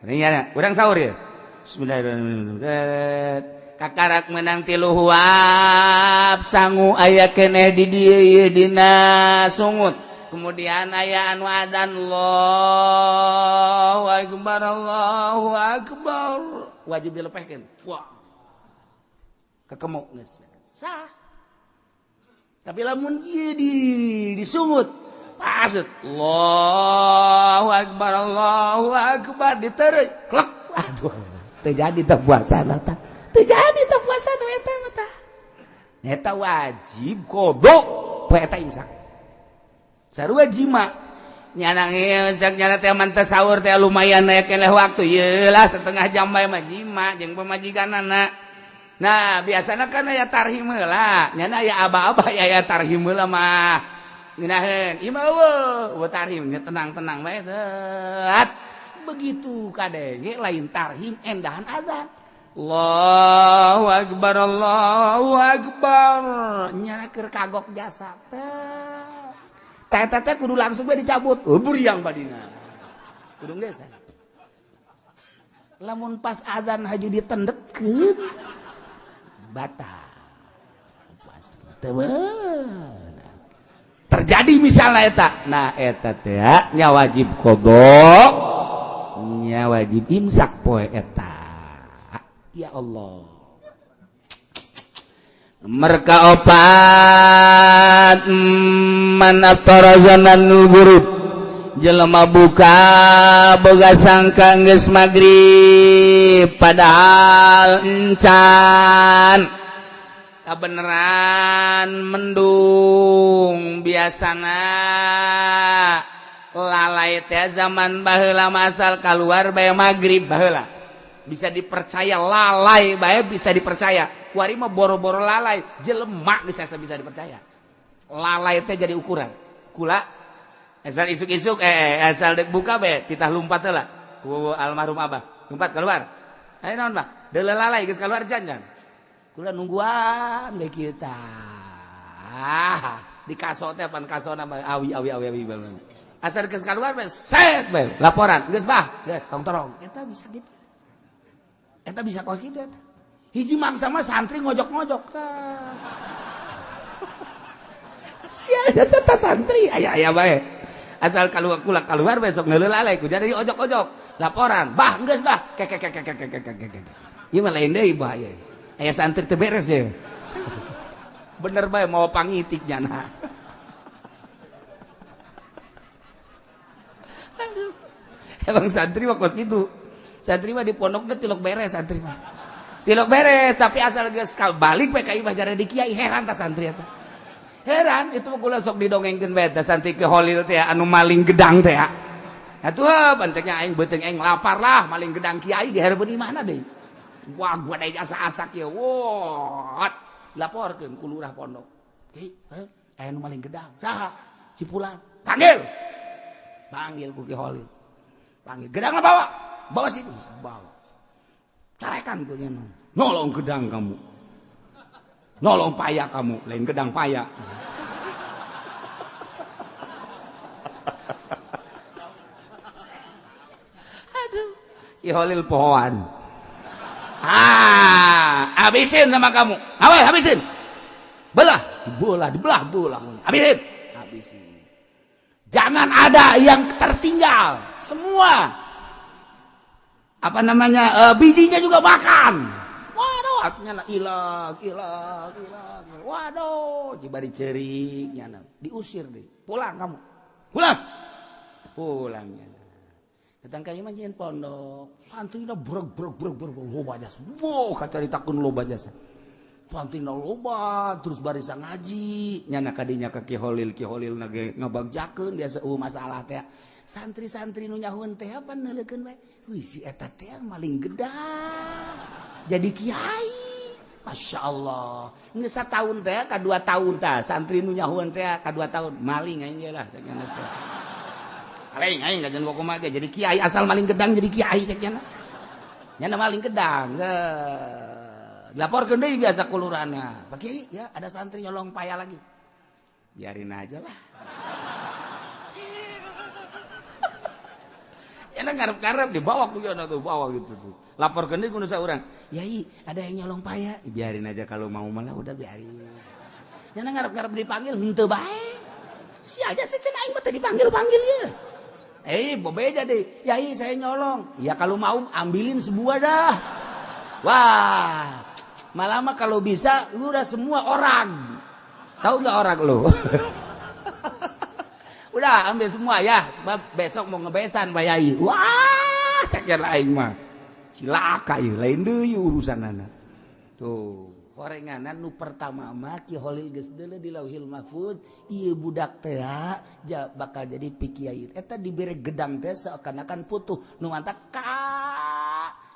Ini nyana urang sahur ya. Bismillahirrahmanirrahim. Kakarak menang 3 huap sangu aya keneh di dieu dina sungut. Kemudian aya anu adzan Allahu akbar Allahu akbar. Wajib dilepehkeun. Wah. Kekemuk geus. Sah. Tapi lamun ieu di disungut pasut Allahu akbar diteureuy klek aduh teu jadi teh puasana tah teu jadi teh puasana eta mah tah eta wajib qada poe eta imsak sarua jima nyana imsak nyana teh man teh sahur teh lumayan aya keneh waktu ieu lah setengah jam bae mah jima jeung pamajikanana. Nah biasanya kan aya tarhim heula nyana aya aba-aba aya tarhim heula mah ngeunaheun ieu mah eueuh tarhim nya tenang-tenang bae set begitu kadenge lain tarhim endahan azan Allahu akbar nyana keur kagok jasa teh teh teh kudu langsung bae dicabut buriang badina kudu geus lamun pas azan haju ditendetkeun batal terjadi misalnya eta nah eta teh nya wajib qada nya wajib imsak poe eta ya Allah mereka opat man aftara zananul ghurub jelema buka boga sangka geus magrib padahal encan kabeneran mendung biasana lalai teh zaman baheula masal keluar bae magrib baheula bisa dipercaya lalai bae bisa dipercaya kuari mah boro-boro lalai jelema geus asa bisa dipercaya lalai teh jadi ukuran kula asal isuk-isuk asal dek buka bae titah lumpat heula ku almarhum abah lumpat keluar ayo naon mah deuleu lalai geus keluar jangan kula nungguan bae kieu tah di kaso teh pan kasona mah awi awi awi awi banget asal geus keluar bae set bae laporan geus bah geus tong torong eta bisa gitu eta bisa kos kitu eta hiji mangsa mah santri ngojok-ngojok tah sia jasa ta santri aya-aya bae asal keluar kula keluar besok ngeuleuh lalai ku jadi ojok-ojok laporan bah geus bah kek kek kek kek kek kek ieu mah lain deui bahaya aya santri teu beres ya bener bae mau pangitik nyana emang santri mah kos kitu santri mah di pondokna tilok beres santri mah tilok beres tapi asal geus balik we ka imah jare di kiai heran ta santri eta heran itu mah kula sok didongengkeun bae teh santri ke Holil teh anu maling gedang teh atuh banteknya aing beuteung aing lapar lah maling gedang kiai di hareupeun imahna deui wah gua deui asa-asak ieu wah laporkeun ku lurah pondok hei aya nu maling gedang saha si fulan panggil panggil ku Ki Holil panggil gedangna bawa bawa sini bawa carekan ku nya nolong gedang kamu nolong paya kamu lain gedang paya. Aduh Ki Holil pohoan ah habisin sama kamu awas habisin belah bola dibelah bola habisin habisin jangan ada yang tertinggal semua apa namanya bijinya juga makan. Waduh artinya ilang ilang ilang waduh dibari cerik nyana diusir deh pulang kamu pulang pulang nyana datang ka imah nyeun pondok santrina breg breg breg breg loba jasa. Wow kata ditakun loba jasa. Santrina loba terus barisan ngaji nyana kadinya ka Ki Holil, Ki Holil na ge ngabagjakeun biasa masalah teh. Santri-santri nu nyahueun teh apa neuleukeun bae. Wih si eta teh maling gedang jadi kiai. Masya Allah. Geus sataun teh ka 2 tahun tah santri nu nyahueun teh ka 2 tahun maling aing ge lah cek nya teh. Maling aing kajian kumaha ge jadi kiai asal maling gedang jadi kiai cek nya. Nyana maling gedang. Dilaporkeun deui biasa kulurana. Pak Kiai, ya ada santri nyolong paya lagi. Biarin aja lah. Ya ngarep-ngarep dibawa ku yana tuh, bawa gitu tuh. Laporkeun deui ku nu saurang. Yai, ada yang nyolong paya. Biarin aja kalau mau malah udah biarin. Nyana ngarep-ngarep dipanggil henteu bae. Sial aja sih cenah aing mah teu dipanggil-panggil ye. Bebeja deh. Yai, saya nyolong. Ya kalau mau ambilin sebuah dah. Wah, malah mah kalau bisa udah semua orang. Tahu nggak orang lo? Udah ambil semua ya, sebab besok mau ngebesan Pak Yai. Wah, cek aing mah. Cilaka ieu, lain deui urusanana. Tuh, horenganan nu pertama mah Ki Holil geus deuleu di Lauhil Mahfud, ieu budak teh bakal jadi pikiai. Eta dibere gedang teh seakan-akan putuh, nu mantak ka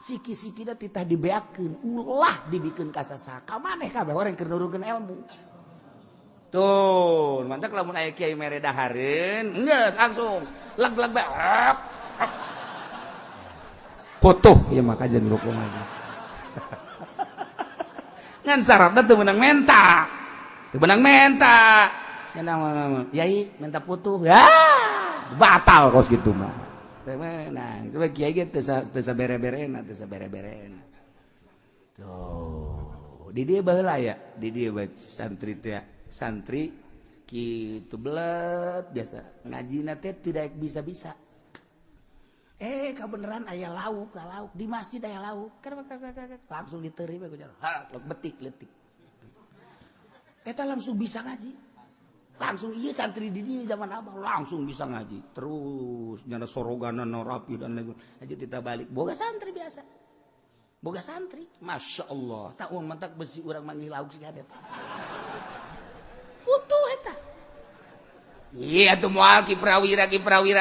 siki-sikina titah dibeakeun, ulah dibikeun ka sasaha. Ka maneh kabeh orang keur nurunkeun ilmu. Tuh, mantak lamun aya kiai mere dahareun, geus langsung leg-leg bae. Putuh ieu mah kajian kumaha. Ngan syaratna teu meunang menta. Teu meunang menta. Nya naon yai minta putuh. Ya, batal kos kitu mah. Teu meunang. Coba kiai ge teu sabere-berena, teu sabere-berena. Tuh, di dieu baheula aya, di dieu bae santri teh. Santri kitu belet biasa ngajina teh tidak bisa-bisa. Kebenaran aya lauk, lauk di masjid aya lauk. Langsung diterima ku jalan. Ha, betik letik. Eta langsung bisa ngaji. Langsung ieu santri di dieu zaman abah langsung bisa ngaji. Terus nyana soroganan rapi dan lain. Aja kita balik boga santri biasa. Boga santri, Masya Allah. Tak uang mentak besi urang manggil lauk sih eta. Putuh eta. Iya tuh moal Ki Prawira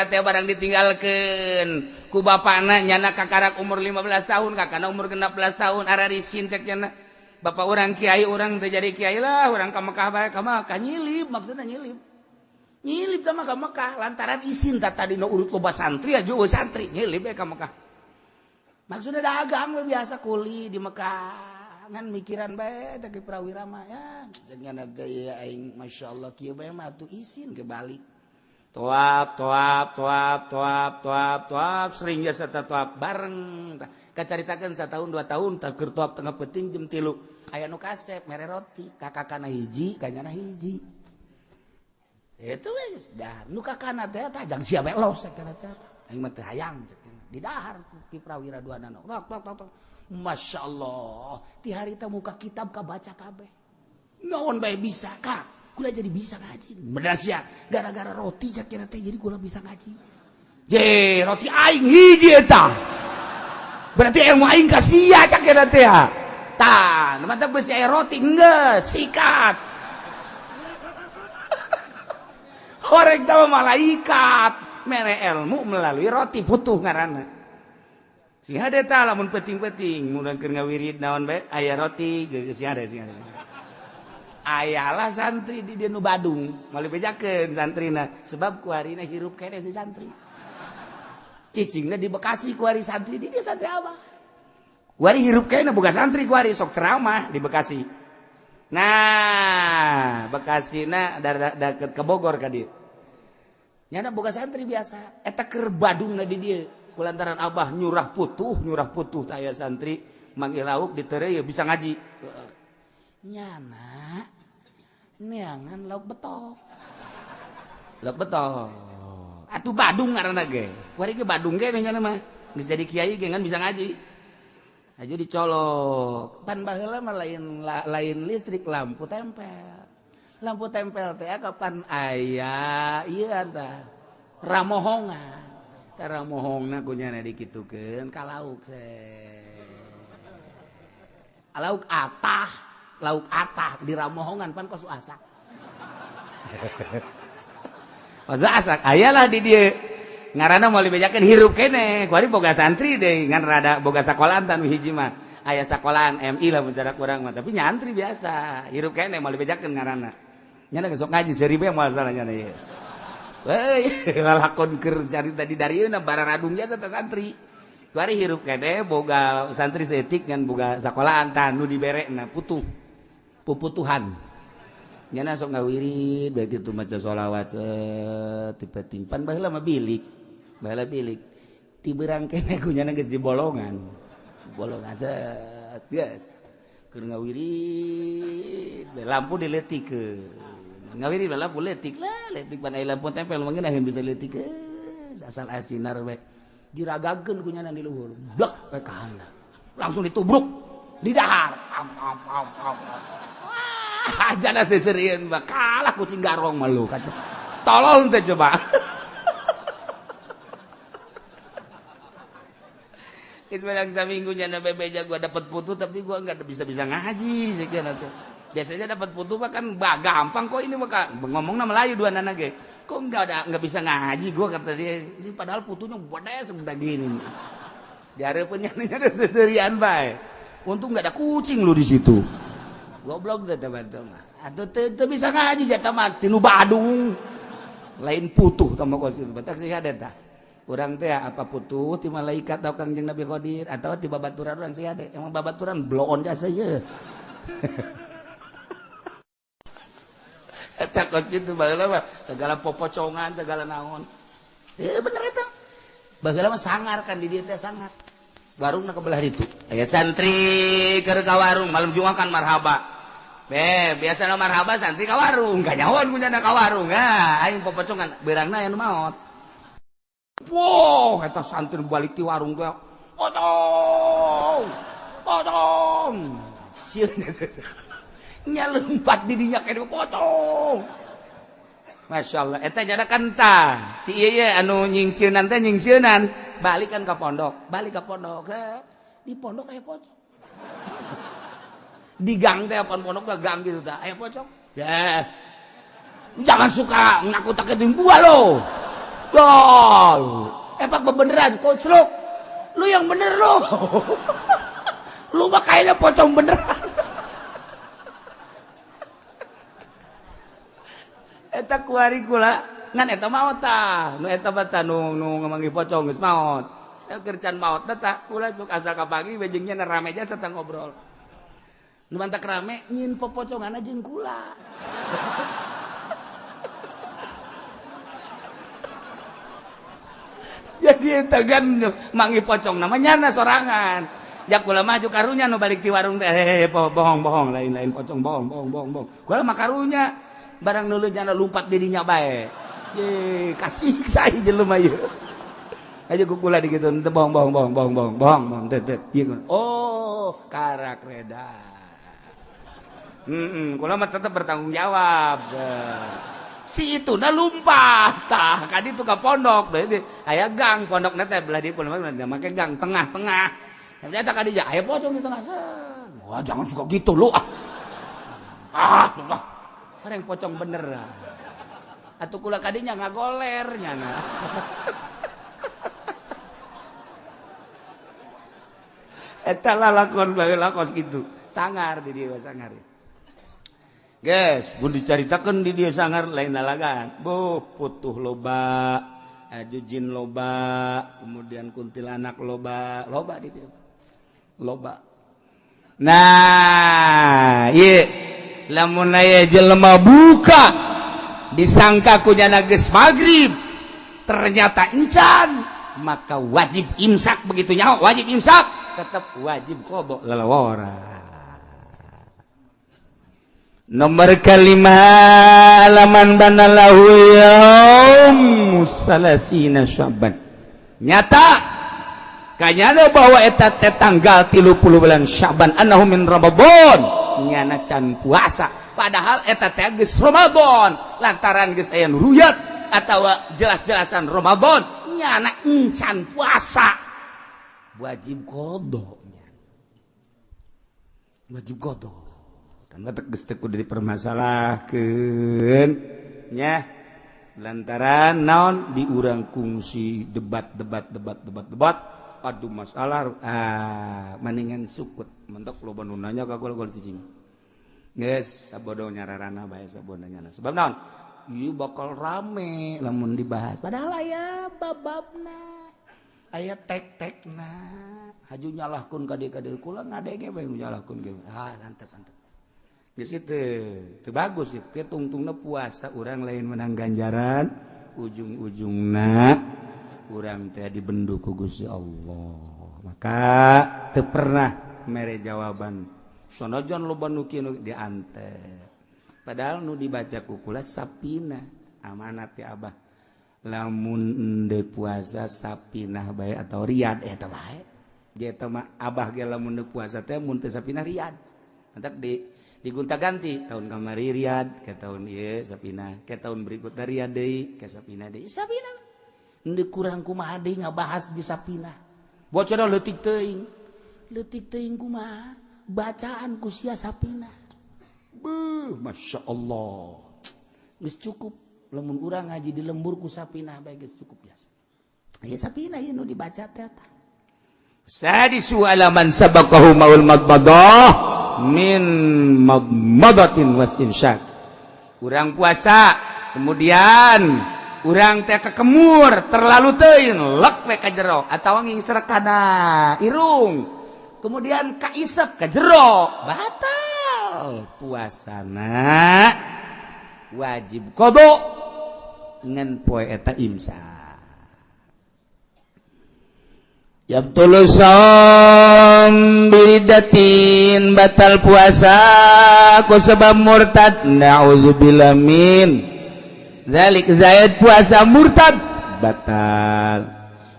teh barang ditinggalkeun ku bapana nyana kakarak umur 15 tahun kakana umur 16 tahun ararisin cek nyana. Bapak urang kiai urang teh jadi kiai lah urang ka Mekah bae ka Mekah nyilip maksudna nyilip. Nyilip teh mah ka Mekah lantaran isin tah tadi nu urut loba santri aja eueuh santri nyilip bae ka Mekah. Maksudna dagang we biasa kuli di Mekah. Ngan mikiran bae teh Ki Prawira mah ya dengan teh aing masyaallah kieu bae mah atuh isin kebalik. Toap toap toap toap toap toap sering jasa toap bareng tah kacaritakeun satahun 2 tahun tah keur toap tengah peuting jam 3 aya nu kasep mere roti kakakana hiji kanyana hiji. Itu we geus dahar nu kakana teh tah jang sia bae los teh aing mah teu hayang di dahar Ki Prawira dua nano tok tok tok. Masya Allah, ti harita muka kitab kabaca kabeh. Naon bae bisa kak, kula jadi bisa ngaji. Bener sia, gara-gara roti cak kira teh jadi kula bisa ngaji. Je, roti aing hiji eta. Berarti ilmu aing ka sia cak kira teh. Tah, nu mantap besi aya roti geus sikat. Horeg teh malaikat mere ilmu melalui roti putuh ngaranna. Sing hade tah lamun penting-penting mun keur ngawirid naon bae aya roti geus sing hade sing hade. Ayalah santri di dieu nu Badung, moal dibejakeun santrina sebab kuarina hirup keneh si santri. Cicingna di Bekasi kuari santri di dieu santri abah. Kuari hirup keneh boga santri kuari sok ceramah di Bekasi. Nah, Bekasina deket ke Bogor ka dieu. Nyana boga santri biasa, eta keur Badungna di dieu. Kulantaran abah nyurah putuh taya santri manggil lauk ditereu bisa ngaji. Nyana neangan lauk betok. Lauk betok. Atuh Badung ngaranna ge. Kuari ge Badung ge nyana mah. Geus jadi kiai ge ngan bisa ngaji. Aja dicolok. Pan baheula mah lain listrik lampu tempel. Lampu tempel teh kapan aya ieu tah ramohongan. Tara mohongna ku nyana dikitukeun ka lauk se. Lauk atah Lauk atah di ramohongan pan kos asak. Kos asak ayalah di dieu. Ngaranna moal dibejakeun hirup keneh. Kuari boga santri deui ngan rada boga sakolahan tan hiji mah. Aya sakolahan MI lah mun cara kurang mah, tapi nyantri biasa. Hirup keneh moal dibejakeun ngaranna. Nyana geus sok ngaji seribu moal salah nyana ieu. Heuy, lalakon keur carita di darieuna bararadung jasa teh santri. Kuari hirup keneh boga santri seetik ngan boga sakolahan tah nu diberekna putuh. Puputuhan. Nyana sok ngawirid bae kitu maca sholawat tipe timpan baheula mah bilik. Baheula bilik. Ti beurang keneh ku nyana geus di bolongan. Bolongan set geus. Keur ngawirid lampu dileutikeun. Ngawirid lampu leutik lah, leutik pan aya lampu tempel mah ngeunaheun bisa leutikeun. Asal asinar we. Diragakeun ku nyana di luhur. Blek we ka handap. Langsung ditubruk di dahar. Am am am am. Wah, jana seserian mah kalah kucing garong mah lu. Tolol teh coba. Geus menang saminggu nyana bebeja gua dapat putu tapi gua enggak bisa-bisa ngaji sekian atuh. Biasanya dapat putu mah kan gampang kok ini mah ngomongna Melayu dua nana ge. Kok enggak bisa ngaji gua kata dia. Ini padahal putunya gede segede gini. Dihareupeun nyana seserian bae. Untung enggak ada kucing lu di situ. Goblok teh teman-teman. Atuh teu bisa ngaji jatah mah tinu Badung. Lain putuh tah mah kos kitu. Batak sih ada tah. Urang teh apa putuh ti malaikat atau Kangjeng Nabi Khadir atau ti babaturan urang sih ada. Emang babaturan bloon jasa ye. Eta kos kitu baheula mah segala popocongan, segala naon. Bener eta. Baheula mah sangar kan di dieu teh sangar. Warungna ke belah ditu. Aya santri keur ka warung malam Jumat kan marhaba. Be, biasana marhaba santri ka warung, kanyahoan kunyana ka warung. Ah, aing popocongan beurangna aya nu maot. Wow, eta santri balik ti warung teh. Potong. Potong. Sieun eta. Nya lompat di dinya kene potong. Masya Allah, eta nyana kan tah. Si ieu ye anu nyingsieunan teh nyingsieunan, balik kan ka pondok, balik ka pondok. Di pondok aya pocong. Di gang teh apaan pondok gang gitu tah, aya pocong. Ya. Jangan suka nakut-nakutin gua lo. Dol. Epak bebeneran koclok. Lu yang bener lu. Lu mah kayaknya pocong beneran. Eta kuari kula ngan eta maot tah. Nu eta mah tah nu ngamanggih pocong geus maot. Kerjaan maot tah kula sok asa ka pagi bejengnya rame jasa tah ngobrol. Nu mantak rame nyin popocongan jeung kula. Jadi eta kan manggih pocong namanya nyana sorangan. Jak kula maju karunya nu balik ti warung teh bohong bohong lain-lain pocong bohong bohong bohong bohong. Kula mah karunya barang nulun nyana lumpat dirinya bae. Ye kasih saya jelema ieu. Aja ku kula digitu teu bohong bohong bohong bohong bohong bohong bohong teu teu. Oh, karak reda. Kula mah tetep bertanggung jawab. Si itu na lumpat tah ka ditu ka pondok deui aya gang pondokna teh belah dieu pondok make gang tengah-tengah. Ternyata ka dieu aya pocong di tengah. Wah, jangan suka gitu lu ah. Ah, Allah. Kareng pocong bener. Atuh kula ka dinya ngagoler nyana. Eta lalakon baheula kos kitu. Sangar di dieu sangar. Guys, pun dicaritakeun di dieu sangar lain lalagan. Buh, putuh loba, aju jin loba, kemudian kuntilanak loba, loba di dieu. Loba. Nah, ieu lamun aya jelema buka disangka ku nyana geus magrib, ternyata encan, maka wajib imsak begitu nyaho, wajib imsak, tetap wajib qada lalawara. Nomor kelima laman banalahu yaum salasina Syaban. Nyata kanyana bahwa eta teh tanggal 30 bulan Syaban annahu min Ramadan nyana can puasa padahal eta teh geus Ramadan lantaran geus aya nu ruyat atawa jelas-jelasan Ramadan nyana encan puasa wajib qada, wajib qada. Matak geus teu kudu dipermasalahkeun nya, lantaran naon, di urang kungsi debat debat debat debat debat, aduh, masalah. Ah, mendingan sukut. Mentok loba nu nanya ka gua, gua cicing geus sabodo nyararana bae, sabodo nyana. Sebab naon, ieu bakal rame lamun dibahas, padahal aya bababna, aya tek-tekna. Haju nyalahkeun ka dieu ka dieu, kula ngadenge bae nyalahkeun ge. Ah, antep antep geus itu teu bagus itu. Tungtungna puasa urang lain menang ganjaran, ujung-ujungna urang teh dibendu ku Gusti Allah. Maka teu pernah mere jawaban sanajan loba nu kieu diante, padahal nu dibaca ku kula Sapina, amanat ya Abah, lamun endek puasa Sapinah bae atau Riyad eta bae. Eta mah Abah ge lamun endek puasa teh mun teu Sapinah, Riyad. Entak di digonta-ganti, tahun kamari Riyad, ke tahun ieu Sapina, ke tahun berikutnya Riyad deui, ke Sapina deui. Sapina endek kurang kumaha deui ngabahas di Sapina, bocor leutik teuing, leutik teuing kumaha bacaan ku sia Sapina. Beuh, Masya Allah, geus cukup lamun urang ngaji di lembur ku Sapina bae geus cukup biasa. Ya, Sapina ieu nu dibaca teh tah. Sadisu ala man sabaqahu maul madmadah min madmadatin wastinsyak. Urang puasa, kemudian urang teh kekemur terlalu teuing, lek we ka jero atawa ngingsrek kana irung, kemudian kaisep ka jero, batal puasana, wajib qada ngan poe eta imsak. Yabtulu shaum biridatin, batal puasa ku sebab murtad, na'udzubillah min dzalik. Zaid puasa murtad batal.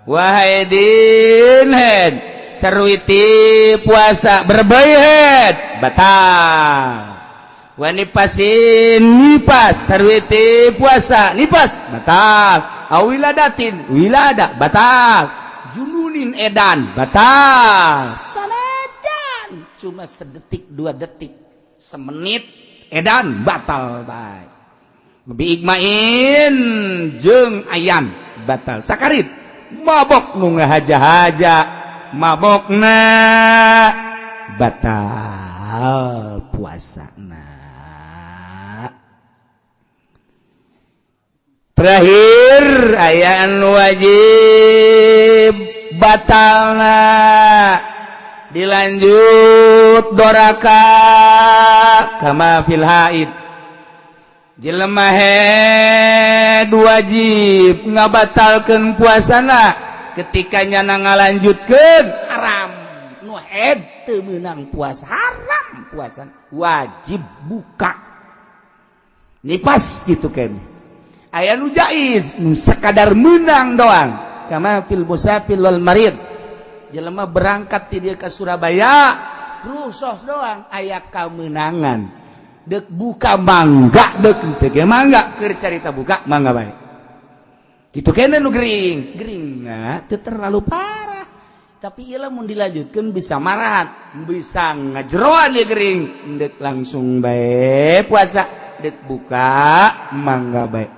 Wahaidin head saruiti puasa berbayat batal. Wanifasin nipas saruiti puasa nipas batal. Awiladatin wilada batal. Jununin edan batal, sanajan cuma sedetik, 2 detik, semenit edan batal baik. Biigmain jeung ayan batal. Sakarit mabok, nu ngahaja-haja mabokna, batal puasana. Terakhir aya anu wajib batalna, dilanjut doraka, kama fil haid. Jelema head wajib ngabatalkeun puasana ketika nyana ngalanjutkeun haram. Nu head teu meunang puasa, haram puasa, wajib buka. Nipas gitu kan. Aya nu jaiz, nu sekadar menang doang, kama fil musafir wal marid. Jelema berangkat ti dieu ka Surabaya, rusos doang, aya kamenangan, dek buka mangga, dek teu ge mangga, keur carita buka mangga bae kitu kene. Nu gering gering nah, teu terlalu parah, tapi ieu lamun dilanjutkeun bisa marat, bisa ngajeroan ieu gering. Dek langsung bae puasa, dek buka mangga bae.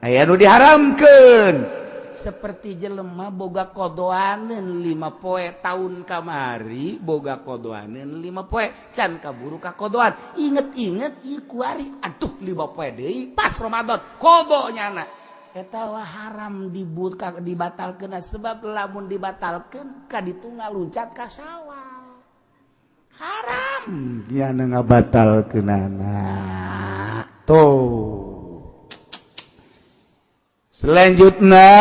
Aya nu diharamkeun, seperti jelema boga kodoaneun 5 poe, tahun kamari boga kodoaneun 5 poe, can kaburu ka kodoan, inget-inget ieu kuari, aduh, 5 poe deui pas Ramadan kodo nyana, eta wah haram dibuka, dibatalkeun. Sebab lamun dibatalkeun ka ditu ngaluncat ka Sawal, haram nyana ngabatalkeunana tuh. Selanjutnya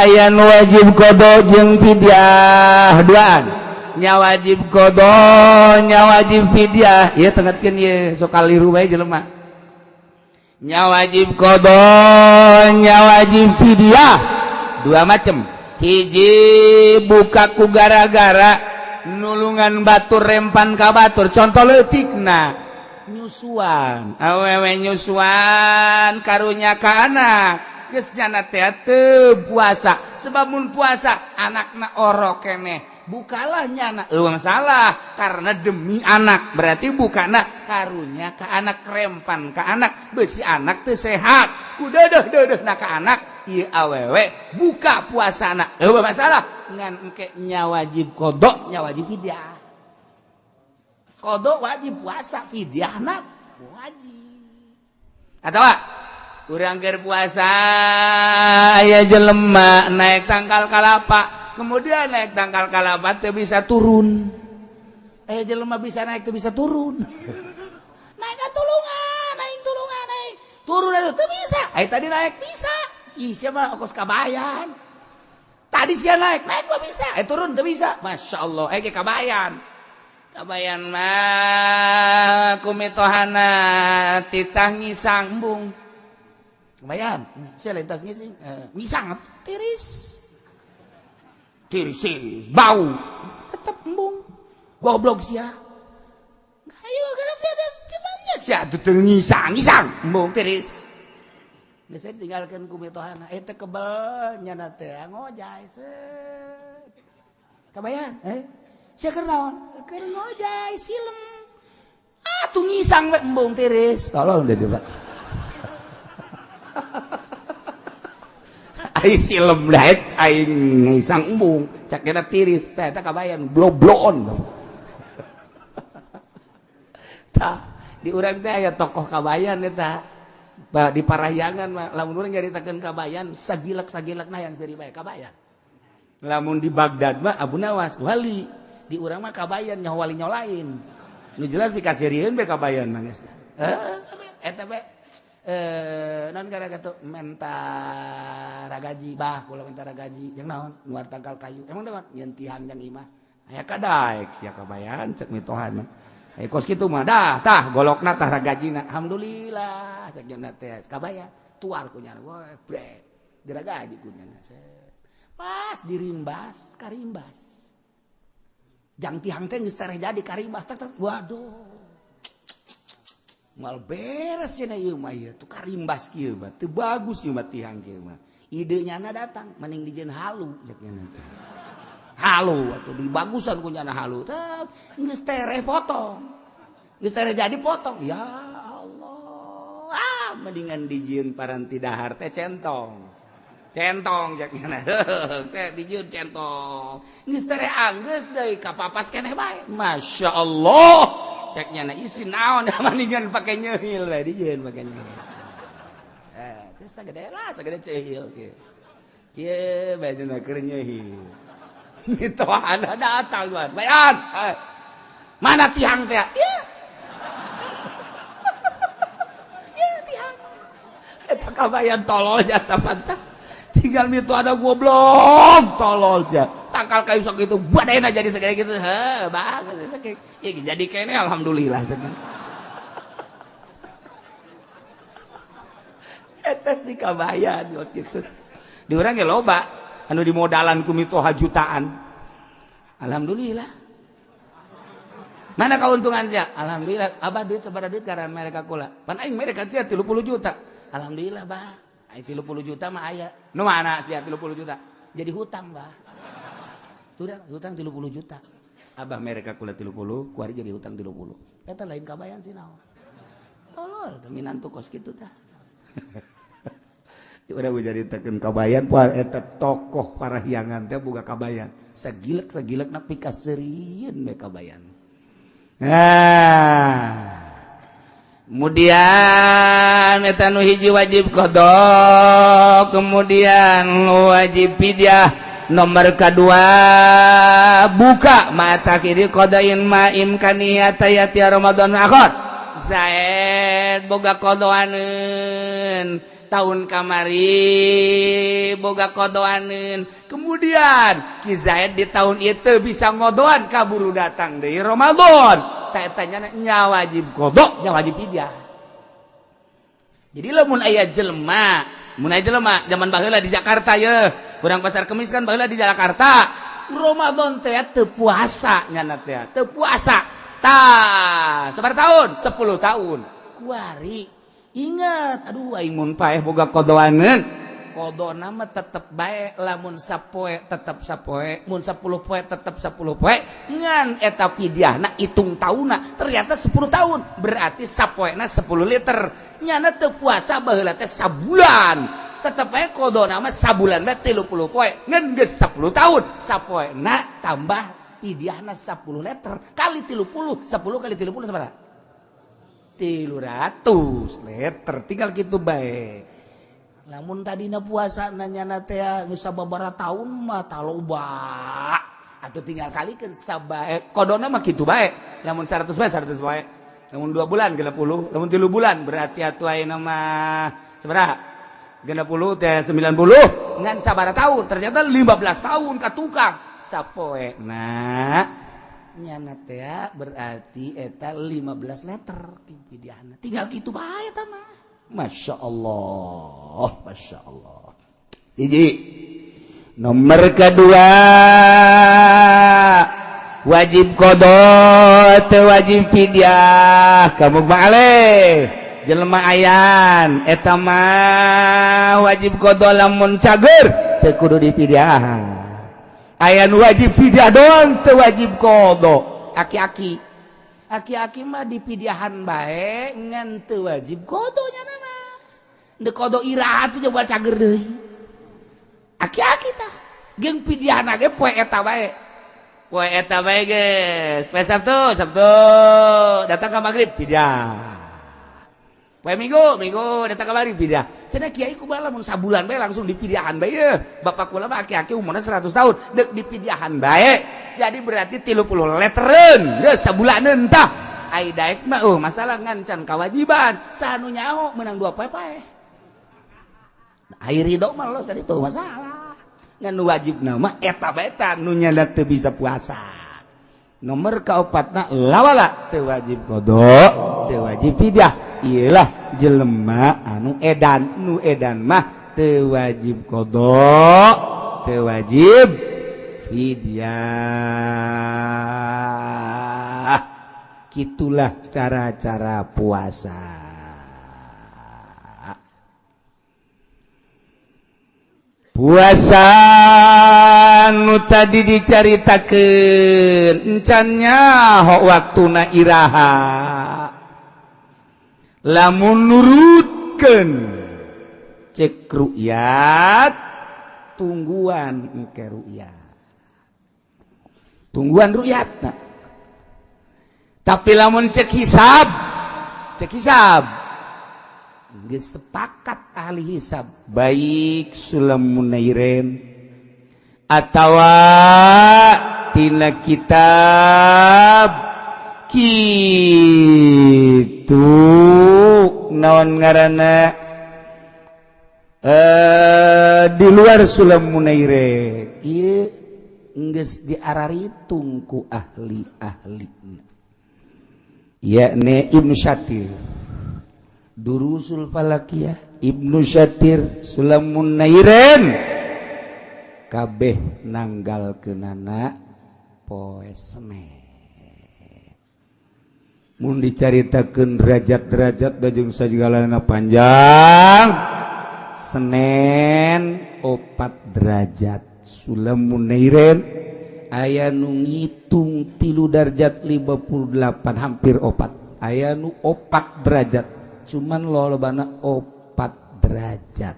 yang wajib kodo jeung fidyah duaan nya, wajib kodo nya wajib fidyah. Ieu tengetkeun ieu, sok kaliru bae jelema. Nya wajib kodo nya wajib fidyah dua macam. Hiji, buka ku gara-gara nulungan batur, rempan ka batur. Contoh leutikna nyusuan, awewe nyusuan karunya ka anak, geus nyana teh teu puasa, sebab mun puasa anakna orok keneh. Bukalah nyana, eueuh masalah karena demi anak. Berarti bukana karunya ke anak, krempan ke anak, besi anak teu sehat. Udah deh deh nah ke anak ieu awewe buka puasana, eueuh masalah. Ngan engke nya wajib qodho, nya wajib fidyah. Qodho wajib puasa, fidyahna wajib. Atau urang keur puasa aya jelema naik tangkal kalapa, kemudian naik tangkal kalapa teu bisa turun. Aya jelema bisa naik, teu bisa turun. Naik tulungan, naik tulungan, naik turun atuh teu bisa. Aya tadi naik bisa. Ih, siapa kos kabayan. Tadi sia naik, naik mah bisa. Eh, turun teu bisa. Masya Allah, eh kabayan. Kabayan mah ku mitohana titah ngisang embung. Kabayan, sia lain tas ngising, ngisang tiris. Tiris, bau. Tetep embung. Goblok sia. Ayo kana tiada gimana sia tuh ngisang, ngisang embung tiris. Geus ditinggalkeun ku mitohana, eta kebel nyana teh ngojay set. Kabayan, eh? Sia keur naon? Keur ngojay silem. Ah, tuh ngisang we embung tiris. Tolong deh coba. Ai silem daet aing ngisang embung, cak kena tiris teh eta kabayan blobloon. Tah, di urang teh aya tokoh kabayan eta. Bah, di Parahyangan mah lamun urang nyaritakeun kabayan sagilak-sagilakna yang seuri bae kabayan. Lamun di Baghdad mah Abu Nawas wali, di urang mah kabayan nyaho wali nyaho lain. Nu jelas pikaseurieun be kabayan mah geus. Eta be non gara kitu menta ragaji, bah kula menta ragaji jeung naon nuar tangkal kayu. Emang naon nyeun tihang jang imah. Aya kadaek sia kabayan cek mitohana. Aya kos kitu mah dah tah golokna tah ragajina. Alhamdulillah cek jeung teh kabayan tuar ku nyana we brek diragaji ku nyana. Pas dirimbas karimbas. Jang tihang teh geus tereh jadi karimbas tak tak waduh. Mal beres cenah ieu mah ieu tuh karimbas kieu mah teu bagus ieu mah tihang kieu mah. Ide nyana datang mending dijieun halu cek nyana teh. Halu atuh dibagusan ku nyana halu teh geus tereh potong. Geus tereh jadi potong. Ya Allah. Ah mendingan dijieun paranti dahar teh centong. Centong cek nyana. Cek dijieun centong. Geus tereh anggeus deui kapapas keneh bae. Masya Allah. Cek nyana isi naon mendingan pake nyeul we dijieun pake nyeul. Teh sagede lah sagede ceul kieu. Kieu bae dina keur nyeul. Mitohana datang tuan. Bayan. Mana tihang teh? Ya. Ya tihang. Eta kabayan tolol jasa pantah. Tinggal mito ada goblok tolol sia. Tangkal kayu sok itu badena jadi segede gitu. Heh, bagus sakitu. Ya jadi kene alhamdulillah. Eta si kabayan geus kitu. Di urang ge loba anu dimodalan ku mitoha jutaan. Alhamdulillah. Mana keuntungan sia? Alhamdulillah. Abah duit sabaraha duit karena mereka kula. Pan aing mereka sia 30 juta. Alhamdulillah, bah. Aing 30 juta mah aya. Nu mana sia 30 juta? Jadi hutang, bah. Turang hutang 30 juta. Abah mereka kula 30, kuari jadi hutang 30. Eta lain kabayan sih naon. Tolol, teh minantu kos kitu tah. Udah nyaritakeun kabayan poe eta tokoh Parahyangan teh boga kabayan. Sagilek-sagilek na pikaseurieun we kabayan. Nah, kemudian eta nu hiji wajib qadha, kemudian wajib fidyah. Nomor kedua buka mata kiri qadain ma imkaniyata yati Ramadan akhir. Zaid boga qadaaneun tahun kamari boga qadaaneun, kemudian Ki Zaid di tahun itu bisa ngodoan kaburu datang dari Ramadan. Tak tanya nya wajib qadha, nya wajib fidyah. Jadi lamun aya jelema, mun aya jelema zaman baheula di Jakarta ye, urang Pasar Kemis kan baheula di Jakarta. Ramadan teh teu puasa nyana teh, teu puasa. Tah, sabaraha tahun? 10 tahun. Kuari ingat, aduh aing mun paeh boga qadaaneun. Qadona mah tetep bae, lamun sapoe tetep sapoe, mun 10 poe tetep 10 poe, ngan eta fidyahna hitung taunna ternyata 10 tahun, berarti sapoena 10 liter. Nyana teu puasa baheula teh sabulan, tetep bae qadona mah sabulan mah 30 poe, ngan geus 10 tahun, sapoena tambah fidyahna 10 liter kali 30, 10 kali 30 sabaraha? 300 liter, tinggal gitu bae. Lamun tadina puasa nanya teh geus sababaraha tahun mah taloba atau tinggal kalikeun sabae qadona mah kitu bae. Lamun 100 bae 100 bae, lamun 2 bulan 60, lamun 3 bulan berarti atuh ayeuna mah sabaraha? 60 teh 90, ngan sabaraha tahun ternyata 15 tahun ka tukang sapoe. Nah nyana teh berarti eta 15 liter fidyahna, tinggal kitu bae eta mah. Masya Allah, Masya Allah. Hiji. Nomor kedua, wajib qadha teu wajib fidyah. Kamu balik jelema ayan eta mah wajib qadha lamun cager teu kudu difidyah. Aya nu wajib fidyah doang teu wajib qadha. Aki-aki. Aki-aki mah dipidyahan bae ngan teu wajib qadha nya mah. Dek qadha iraha tuh coba cager deui. Aki-aki tah jeung pidyahna ge poe eta bae. Poe eta bae geus. Poe Sabtu, Sabtu datang ka magrib pidyah. Poe Minggu, Minggu datang ka magrib pidyah. Cenah kiai kumaha lamun sabulan bae langsung dipidyahan bae ye. Bapak kula mah aki-aki umurna 100 tahun, deuk dipidyahan bae. Jadi berarti 30 leteren geus sabulaneun tah. Ai daek mah masalah ngan can kawajiban. Saha nu nyaho meunang 2 poe pae. Ai ridho mah los tadi tuh masalah. Ngan nu wajib nama eta bae ta nu nyana teu bisa puasa. Nomor kaopatna lawala teu wajib qadha, teu wajib fidyah. Iyalah jelema anu edan, nu edan mah teu wajib qadha, teu wajib fidyah. Gitulah cara-cara puasa. Puasa nu tadi dicaritakeun encan nyaho waktuna iraha. Lamun nurutkeun cek ru'yat, tungguan engke ru'yat. Tungguan ru'yatna. Tapi lamun cek hisab geus sepakat ahli hisab baik Sulam Munairin atawa tina kitab kitu naon ngaranna di luar Sulam Munairin ieu geus diararitung ku ahli-ahli yakni Ibnu Syatir Durusul Falakiyah, Ibnu Syatir, Sulamun Nairen kabeh nanggal kenana poe Senin. Mun dicaritakeun derajat-derajat jeung sagalana panjang, Senin 4 derajat Sulamun Nairen aya nu ngitung 3 derajat 58 hampir 4, aya nu 4 derajat, cuman lolobana 4 derajat.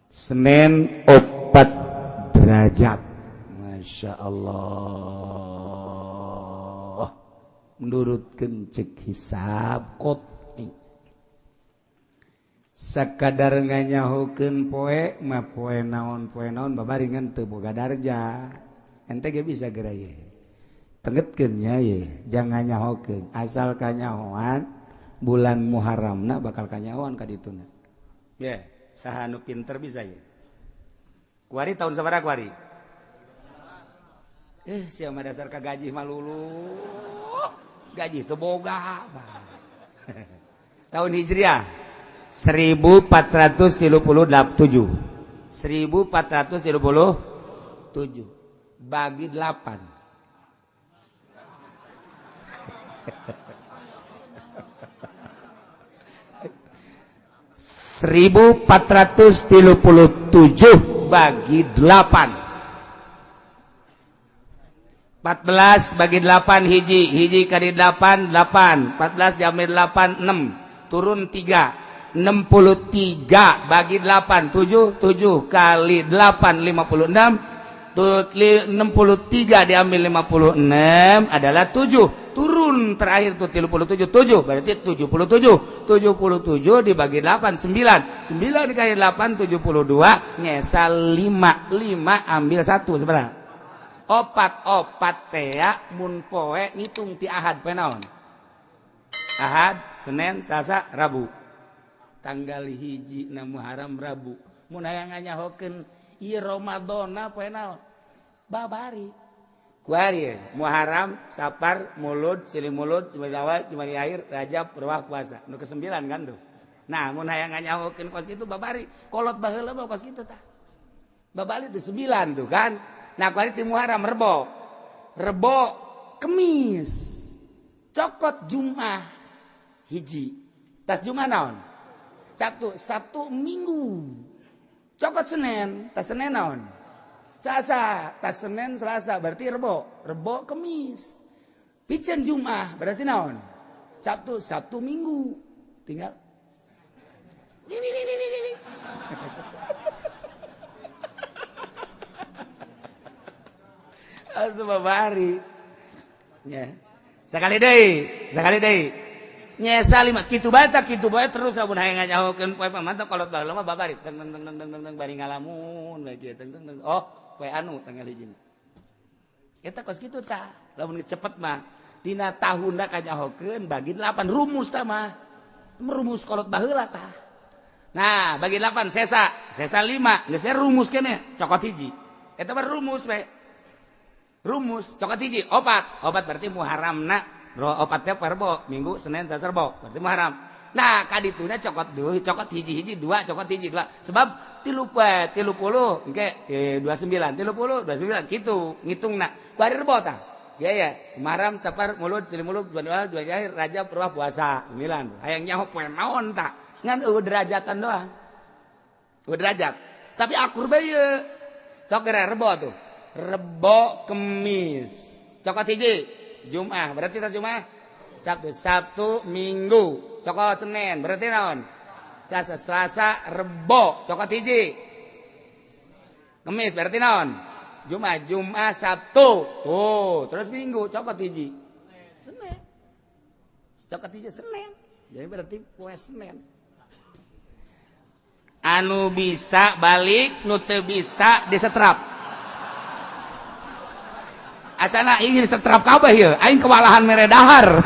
Senin 4 derajat. Masya Allah. Menurutkeun cek hisab qot'i. Sakadar nganyahokeun poe mah poe naon babaringan teu boga darjah. Ente ge bisa geura ye. Tengetkeun nya ye, jangan nyahokeun. Asal kanyahoan bulan Muharramna bakal kanyahoan ka dituna. Ye, saha nu pinter bisa ye. Kuari tahun sabaraha kuari? Sia mah dasar ka gaji mah lulu. Gaji teu boga. Tahun Hijriah 1437. 1437 bagi 8. 1437 bagi 8. 14 bagi 8 hiji, hiji kali 8 8, 14 diambil 8 6, turun 3. 63 bagi 8 7, 7 kali 8 56, 63 diambil 56 adalah 7, turun terakhir tuh 37, 7 berarti 77, 77 dibagi 8 9, 9 dikali 8 72, nyesa 5, 5 ambil 1 sebenarnya opat, opat teh mun poe ngitung ti Ahad poe naon? Ahad, Senin, Selasa, Rabu, tanggal 1 na Muharram Rabu, mun hayang nganyahokeun ieu Ramadana poe naon? Babari kuari Muharram, Sapar, Mulud, Silih Mulud, Jumadi Awal, Jumadi Akhir, Rajab, Ruwah, puasa nu ke-9 kan tuh. Nah, mun hayang nganyahokeun kos kitu babari, kolot baheula mah kos kitu tah. Babari itu 9 tuh kan. Nah, kuari ti Muharram Rebo. Rebo Kemis. Cokot Jumat hiji. Tas Jumat naon? Sabtu, Sabtu Minggu. Cokot Senin, tas Senin naon? Selasa, tas Senin Selasa berarti Rebo, Rebo Kemis. Piceun Jumat berarti naon? Sabtu, Sabtu Minggu. Tinggal Aduh babari. Ya. Sekali deui, sekali deui. Nyesa lima kitu bae tah kitu bae terus lamun hayang nganyahokeun poe pamantau kolot baheula mah babari teng teng teng teng teng bari ngalamun bae kieu teng teng teng. Oh, poe anu tanggal 1. Eta kos kitu tah. Lamun cepet mah dina tahunna kanyahokeun bagi 8 rumus tah mah. Rumus kolot baheula tah. Nah, bagi 8 sesa, sesa 5, geus rumus keneh cokot hiji. Eta mah rumus we. Rumus cokot hiji opat, opat berarti Muharramna. Opatnya Rebo, Minggu, Senin, Selasa, Rebo, berarti Muharram. Nah, kadituna cokot dua, cokot hiji-hiji dua, cokot hiji dua. Sebab 30, engke 29, 30, 29 gitu ngitungna. Kuari Rebo tah. Ya ya, Muharram, Sapar, Mulud, Silih Mulud, Jumadil Awal, Jumadil Akhir, Rajab, Ruwah, puasa 9. Hayang nyaho poe naon tah? Ngan eueuh derajatan doang. Eueuh derajat. Tapi akur bae ieu. Sok geura Rebo tuh. Rebo Kemis. Cokot hiji Jumat, berarti tas Jumat Sabtu, Sabtu Minggu, cokot Senin, berarti naon? Selasa, Selasa, Rebo, cokot hiji Kemis, berarti naon? Jumat, Jumat, Sabtu, oh, terus Minggu, cokot hiji Senin, cokot hiji Senin, jadi berarti poe Senin. Anu bisa balik, nu teu bisa disetrap. Asana ingin setrap kabeh ieu, aing kewalahan mere dahar.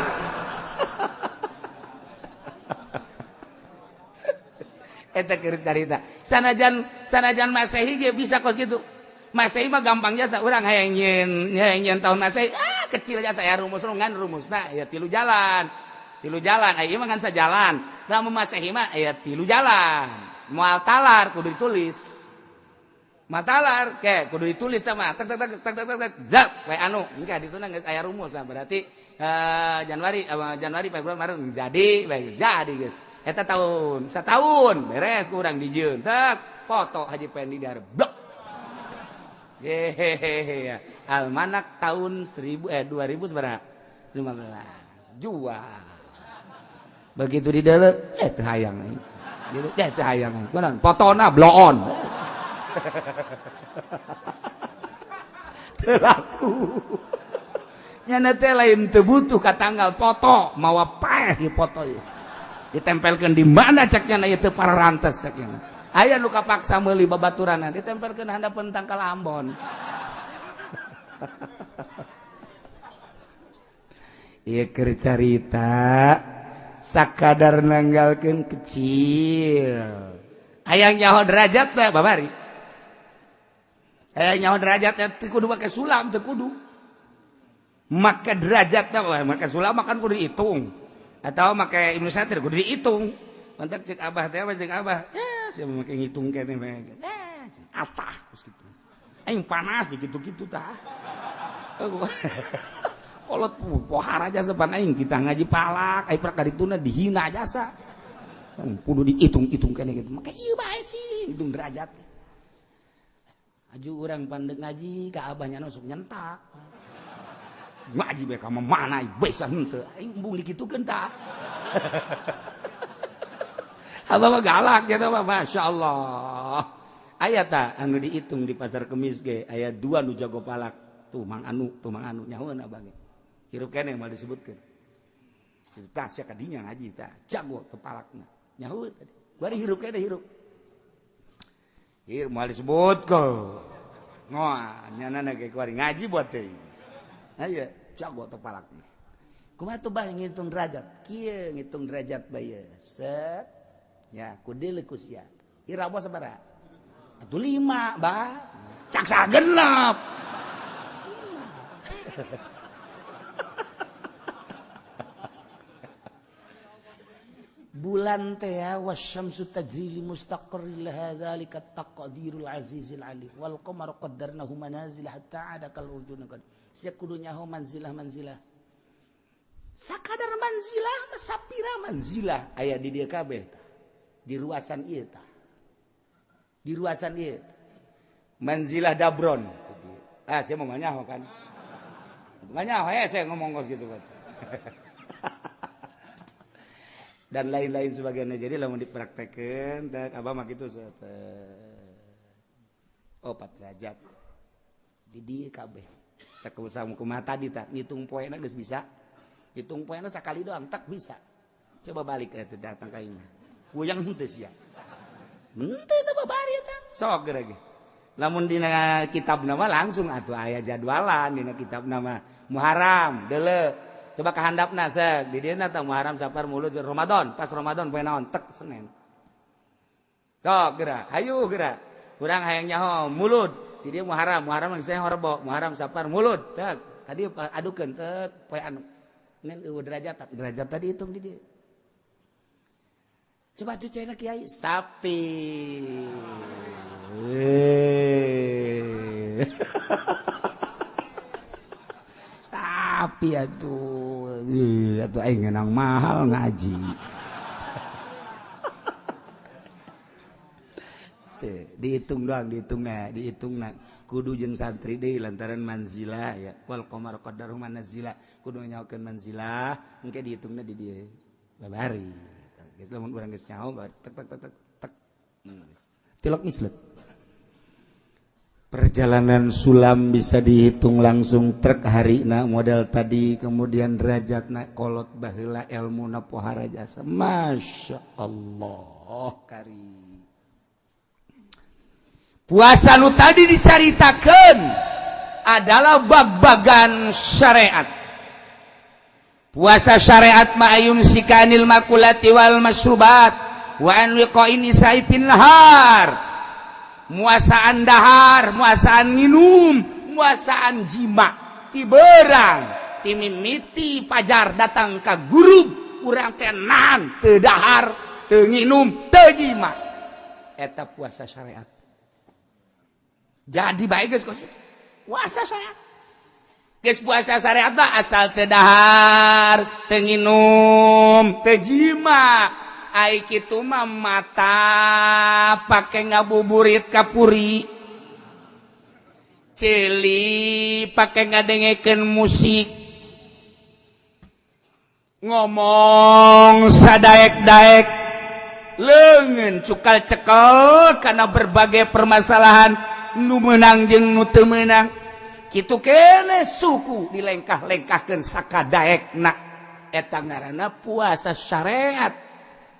Eta keur carita. Sanajan Masehi ge bisa kos kitu. Masehi mah gampang jasa urang hayang nyieun tahun Masehi, ah kecil jasa ya rumus ngan rumusna ya 3 jalan. 3 jalan, aya mah ngan sajalan. Lamun Masehi mah aya 3 jalan. Moal talar kudu ditulis. Matalar ke kudu ditulis sama tek tek tek tek tek tek zap we anu engke dituna geus aya rumus berarti Januari Januari Februari Maret jadi bae jadi geus eta tahun setahun beres kurang dijieun tek foto Haji Pendi di blok hehehe almanak tahun 2015 jual begitu di dalam teu hayang gitu teu hayang kunaon fotona bloon telaku nyana teh lain teu butuh ka tanggal foto mawa paeh ieu foto ieu ditempelkeun di mana cek nyana ieu teu pararantes cek nyana aya nu kapaksa meuli babaturanna ditempelkeun handapeun tangkal Ambon ieu keur carita sakadar nanggalkeun kecil hayang nyaho derajat teh babari hayang nyaho derajatnya teu kudu make sulam teu kudu make derajatna make sulam makan kudu dihitung atau make Ibnu Satir kudu dihitung mantak cek abah teh cek abah ya sia make ngitung keneh bae atah geus kitu aing panas di kitu-kitu tah kolot pohara jasa pan aing kita ngaji palak aing perkara dituna dihina jasa Kudu dihitung-hitung kene gitu. Maka ieu bae sih hitung derajat. Aju urang pandek ngaji ka abahnya sok nyentak. Ngaji bae ka mana bisa henteu. Aing embung dikitukeun tah. Abah mah galak gitu mah, masyaallah. Aya tah anu dihitung di pasar Kemis ge aya dua nu jago palak. Tuh mang anu nyahoeun abah ge. Hirup keneh moal disebutkeun. Tah sia kadinya ngaji tah jago teu palakna. Nyahoeun tadi. Bari hirup keneh hirup. Hirup moal disebutkeun. Ngoa nyana ge kuari ngaji buat teh. Aya jago teu palakna. Kumaha tuh bah ngitung derajat? Kieu ngitung derajat bae. Set. Ya, kudeuleu ku sia. Ira sabaraha? Atuh 5, bah. Cak sagenep. Bulan teh wasyamsu tajri li mustaqarrin laha zalika taqdirul azizil alim wal qamaru qaddarnahu manazil hatta ada kal urjun qad. Sia kudu nyaho manzilah manzilah. Sakadar manzilah mah sapira manzilah aya di dieu kabeh tah. Di ruasan ieu tah. Di ruasan ieu. Manzilah dabron. Ah, saya mau nyaho kan. Nyaho ya saya ngomong kos gitu kan. Dan lain-lain sebagainya. Jadi lamun dipraktekeun teh abah mah kitu oh 4 derajat. Di dieu kabeh. Sakumaha kumaha tadi tah ngitung poena geus bisa. Hitung poena sakali doang tak bisa. Coba balik eta datang ka imah. Goyang henteu sia. Henteu teh babari eta. Sok geura ge. Lamun dina kitab nama langsung atuh aya jadwalan dina kitab nama Muharram deuleu. Coba kahandapna sek di dieu tah Muharram Safar Mulud Ramadan, pas Ramadan poe naon tek Senin. Sok geura, hayu geura. Urang hayang nyaho Mulud, di dieu Muharram, Muharram geus Rebo, Muharram Safar Mulud tek. Tadi adukeun tek poe anu. Ngan eueuh derajat, derajat tadi hitung di dieu. Coba tuh cai kiai sapi. Sapi atuh, atuh aing ngenang mahal ngaji. Dihitung doang, dihitungna, dihitungna. Kudu jeung santri deui lantaran manzilah ya. Wal qamar qaddaru manazila. Kudu nyahokeun manzilah, engke dihitungna di dieu. Babari. Geus lamun urang geus nyaho tek tek tek tek. Tilok mislet. Perjalanan sulam bisa dihitung langsung truk harina modal tadi, kemudian derajatna kolot baheula elmuna pohara jasa. Masya Allah kari. Puasa nu tadi dicaritakeun adalah bag-bagan syariat. Puasa syariat ma ayum sikanil makulati wal masrubat wa an wiqa'in nisa'i nahar. Muasaan dahar, muasaan minum, muasaan jima, ti berang, ti mimiti pajar datang ka guru, urang teh nahan, teu dahar, teu nginum, teu jima. Eta puasa syariat. Jadi bae geus kos itu. Puasa syariat. Geus puasa syariat mah asal teu dahar, teu nginum, teu jima. Ai kitu mah mata pake ngabuburit kapuri, ceuli pake ngadengekeun musik, ngomong sadaek-daek, leungeun cukal cekel karena berbagai permasalahan nu meunang jeung nu teu meunang. Kitu keneh suku dilengkah-lengkahkeun sakadaekna. Eta ngaranna puasa syariat.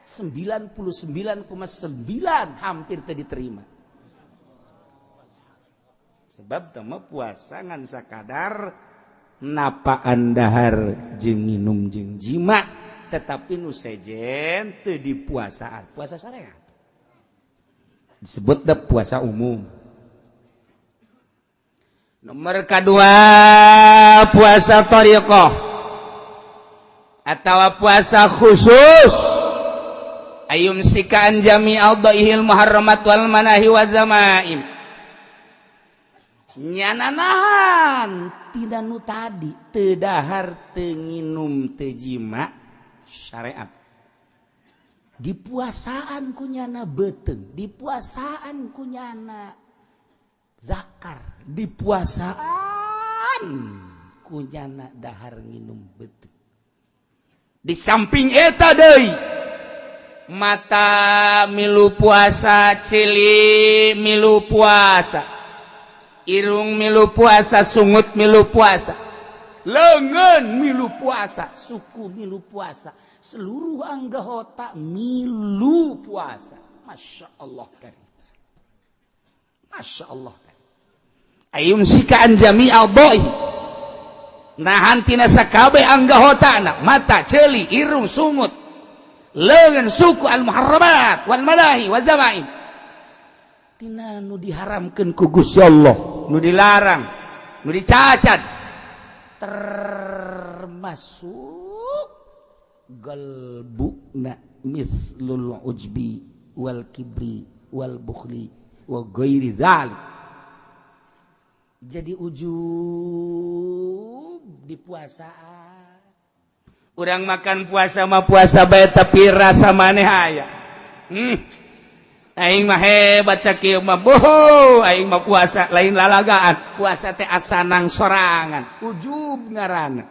99,9 hampir teu diterima. Sebab teu mah puasa ngan sakadar napaan dahar jeung nginum jeung jima, tetapi nu sejen teu dipuasaan. Puasa syariat disebut da puasa umum. Nomor kedua puasa thariqah atau puasa khusus. Ayum sikaan jami'al dhaihil muharramat wal manahi wa zamaim. Nyana nahan tidak nu tadi teu dahar teu nginum teu jima syariat. Dipuasaan ku nyana beuteung, dipuasaan ku nyana zakar, dipuasaan ku nyana dahar nginum beuteung. Di samping eta deui, mata milu puasa, ceuli milu puasa, irung milu puasa, sungut milu puasa, leungeun milu puasa, suku milu puasa, seluruh anggota milu puasa. Masya Allah karim, Masya Allah karim. Ayyumsika an jami' a'dha'ihi, nahan tina sakabeh anggotana, mata, ceuli, irung, sungut, leungeun, suku, al muharramat wal manahi wal zamaim, tina nu diharamkeun ku Gusti Allah, nu dilarang, nu dicacat, termasuk galbuna mitslul ujbi wal kibri wal bukhli wa ghairi dzalik. Jadi ujub di puasaan. Urang makan puasa mah puasa bae, tapi rasa maneh aya. Aing mah hebat sakieu mah, boho, aing mah puasa lain lalagaan, puasa teh asanang sorangan. Ujub ngaranna.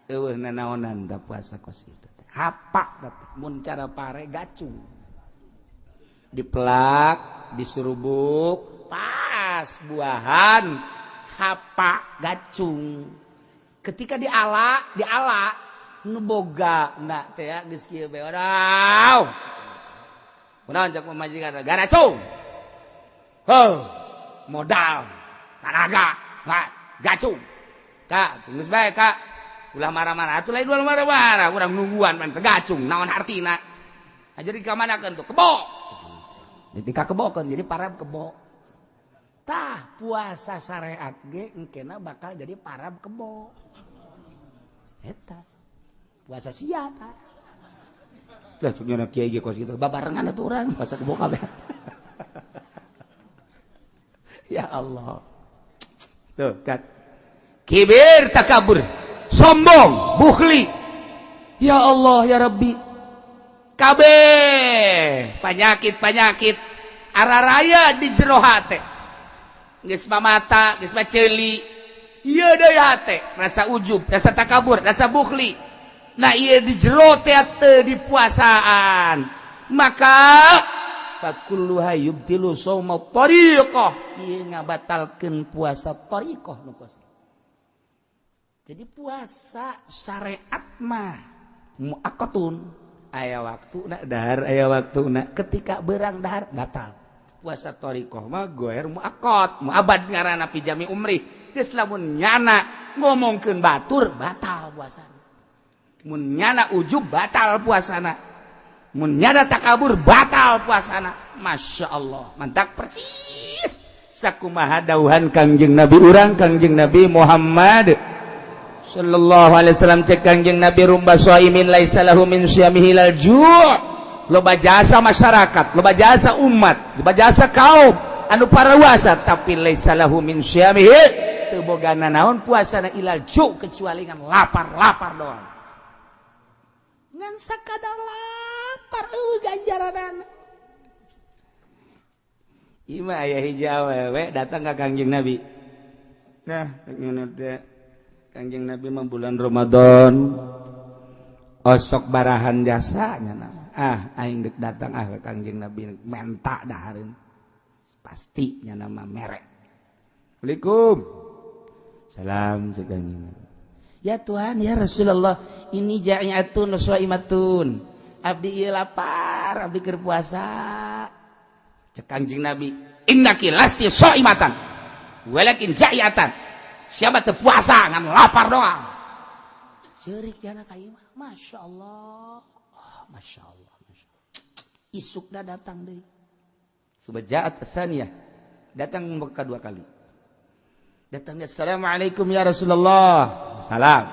Eueuh nanaonan da puasa kos kitu teh. Hapak teh mun cara pare gacung. Dipelak, diserubuk, pas buahan hapak gacung. Ketika diala, diala nu boga na teh geus kieu bae. Waduh. Kunaon cak pamajikan garacung. Heuh, modal, tanaga, gacung. Kak, geus bae, Kak. Ulah marah-marah atuh, lain ulah marah-marah, urang nungguan man gacung, naon hartina. Nah, jadi kamanakeun tuh? Kebo. Jadi ka kebokeun, jadi parab kebo. Tah, puasa syariat ge engkena bakal jadi parab kebo. Eta. Puasa sia tah. Lah, cuk kiai ge kos kitu, babarengan atuh urang puasa kebo kabeh. Ya Allah. Tuh kan. Kibir, takabur, sombong, bukhli. Ya Allah, ya Rabbi. Kabeh penyakit-penyakit araraya di jero hate. Geus mah mata, geus mah ceuli. Ieu deui hate, rasa ujub, rasa takabur, rasa bukhli. Nah, ieu di jero teh teu dipuasaan. Maka fakulluha yubtilu shauma tariqah. Ieu ngabatalkeun puasa tariqah nu kos. Jadi puasa syariat mah muaqqatun. Aya waktu nak dahar, aya waktu nak ketika berang dahar batal. Puasa thariqah mah goer muaqqat, muabad ngaranna fi jami umri. Geus lamun nyana ngomongkeun batur, batal puasana. Mun nyana ujub, batal puasana. Mun nyana takabur, batal puasana. Masya Allah, mantak persis sakumaha dauhan Kangjeng Nabi urang, Kangjeng Nabi Muhammad sallallahu alaihi wasallam. Cek Kangjeng Nabi, "Rubba shaimin laisa lahu min siyamihi illal ju'." Loba jasa masyarakat, loba jasa umat, loba jasa kaum anu parawasa, tapi laisa lahu min siyamihi, teu boga nanaon puasana, illal ju', kecuali ngan lapar-lapar doang, ngan sakadar lapar, eueuh ganjaranana. Ieu mah aya hiji awewe datang ka Kangjeng Nabi. Nah, teh Kangjeng Nabi mah bulan Ramadan osok barahan jasanya. Ah, aing dek datang ah ke Kangjeng Nabi menta dahareun. Pasti nya nama merek. Assalamualaikum. Salam cek Kangjeng Nabi. Ya Tuhan, ya Rasulullah, ini ja'iatun shaimatun. Abdi ieu lapar, abdi keur puasa. Cek Kangjeng Nabi, "Innaki lasti shaimatan walakin ja'iatan." Siapa teu puasa, ngan lapar doang. Ceurik jana ka ieu mah. Masya Allah. Oh, Masya Allah. Masya Allah. Isukna datang deui. Subaja'at tsaniyah. Datang kedua kali. Datangnya, "Assalamualaikum ya Rasulullah." Salam.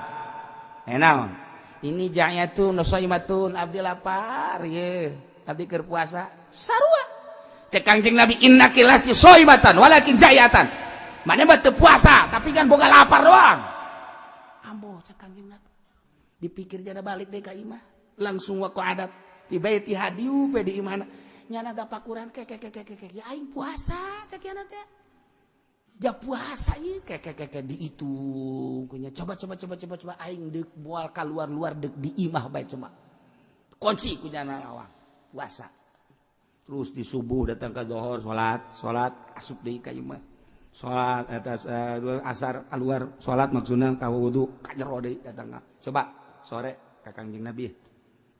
Eh, naon? Ini ja'yatun shaimatun, abdi lapar ye. Abdi keur puasa. Sarua. Cek Kangjeng Nabi, "Innaki lasti shaimatan walakin ja'yatan." Mana mah teu puasa, tapi kan boga lapar doang. Ambo, cek Kangjeng Nabi. Dipikir jana balik deh ka imah. Langsung waqa'adat. Di baiti hadiu pe di imahna. Nyana tapakuran ke ke ke ke ke ya aing puasa cek nyana teh. Ja puasa ieu ke ke ke ke dihitung kunya. Coba coba coba coba coba aing deuk moal kaluar-luar deuk di imah bae coba. Kunci ku nyana lawang puasa. Terus di subuh datang ke zuhur salat, salat asup deui ka imah. Salat atas asar keluar salat maksudna ka wudu ka jero deui datang. Coba sore ka Kangjeng Nabi.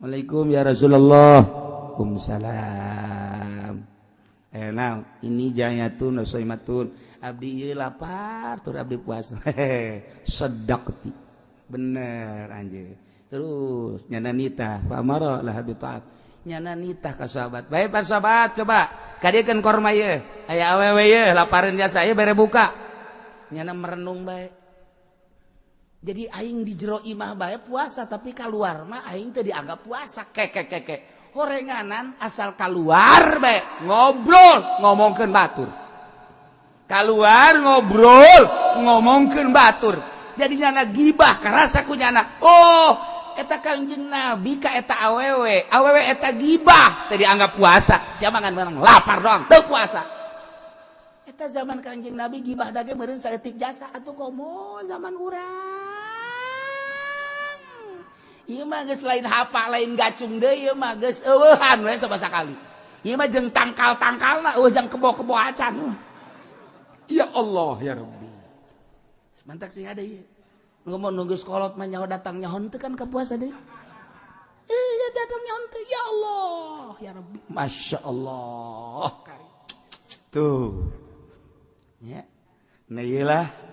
Waalaikum ya Rasulullah. Waalaikumsalam. Nah, ini jayatun soimatun. Abdi ieu lapar tur abdi puasa. Sedaqti. Bener anjeun. Terus nyana nitah fa amara lah bi ta'at. Nyana nitah ka sahabat. Bae para sahabat coba kadiekeun korma ieu. Aya awewe ieu lapareun jasa ieu bere buka. Nyana merenung bae. Jadi aing di jero imah bae puasa tapi keluar mah aing teu dianggap puasa keke keke. Horenganan asal keluar bae ngobrol ngomongkeun batur. Keluar ngobrol ngomongkeun batur. Jadi nyana gibah karasa ku nyana. Oh, eta Kangjeng Nabi ka eta awewe, awewe eta gibah teu dianggap puasa. Siapa ngan menang lapar doang teu puasa. Eta zaman Kangjeng Nabi gibah dage meureun saeutik jasa atuh komo zaman urang. Ieu mah geus lain hapa lain gacung deui ieu mah geus eueuhan we sama sakali. Ieu mah jeung tangkal-tangkalna eueuh jang kebo-kebo acan. Ya Allah ya Rabbi. Mantak sing ada ieu. Ngomong nunggu sekolot mah nyaho datang nyaho teu kan ka puasa deui. Iya datang nyaho teu ya Allah ya Rabbi. Masya Allah. Tuh. Ya. Nah iyalah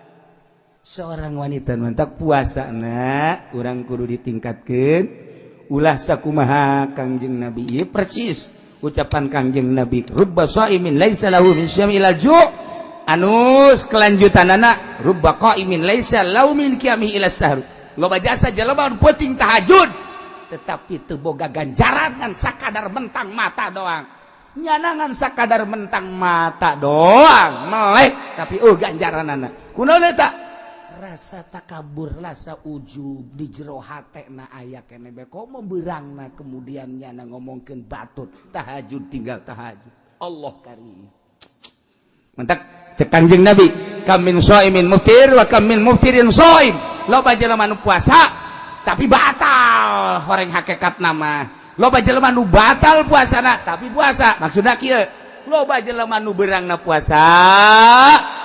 seorang wanita mantak puasa na urang kudu ditingkatkeun ulah sakumaha Kangjeng Nabi ieu persis ucapan Kangjeng Nabi rubba shaimin laisa lahu min syami ilal ju' anus kelanjutanana rubba qaimin laisa lahu min qiyamihi ila sahur loba jasa jelema penting tahajud tetapi teu boga ganjaran ngan sakadar mentang mata doang nyanangan sakadar mentang mata doang melek tapi oh ganjaranana kunaon eta rasa takabur rasa ujub di jero hatena aya keneh bae komo beurangna kemudian nyana ngomongkeun batur tahajud tinggal tahajud Allah karim mantak cek Kangjeng Nabi kam min shaimin muftir wa kam min muftirin shaim loba jelema nu puasa tapi batal horeng hakikat nama loba jelema nu batal puasana tapi puasa maksudna kieu loba jelema nu beurangna puasa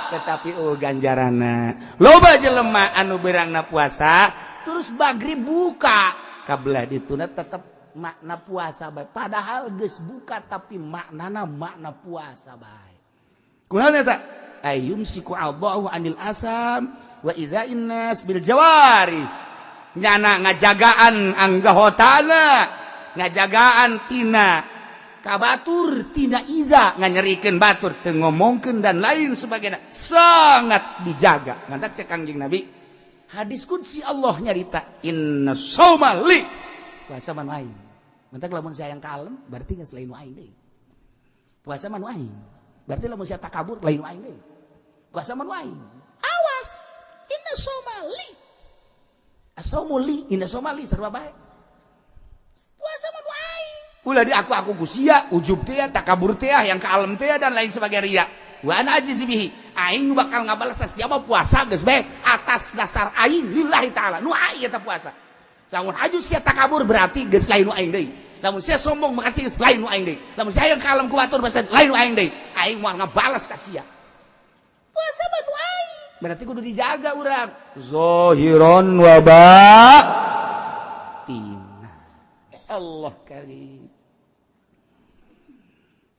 tetapi oh ganjarana loba jelema anu beurangna puasa terus magrib buka kabelah dituna tetep makna puasa bae padahal geus buka tapi maknana makna puasa bae kunaon eta ayumsiku Allahu anil asam wa idza'in nas bil jawari nyana ngajagaan anggahotana ngajagaan tina kabatur tina iza nganyerikeun batur teu ngomongkeun dan lain sebagainya sangat dijaga ngantak cek Kangjeng Nabi hadis qudsi Allah nyarita inna shauma li puasa mah aing mantak lamun saya yang kalem berarti geus lain aing deui puasa mah aing berarti lamun saya takabur lain aing deui puasa mah aing awas inna shauma li asaumu li inna shauma li sarua bae puasa mah aing ulah di aku ku sia ujub teh takabur teh yang kalem teh dan lain sebagainya ria wa ana ajzi bihi aing bakal ngabalas siapa puasa geus bae atas dasar aing lillahi taala nu aing eta puasa lamun aju sia takabur berarti geus lain nu aing deui lamun sia sombong makasih geus lain nu aing deui lamun sia yang kalem ku batur bahasa lain nu aing deui aing moal ngabalas ka sia puasa mah nu aing berarti kudu dijaga urang zahiron wa batina Allah karim.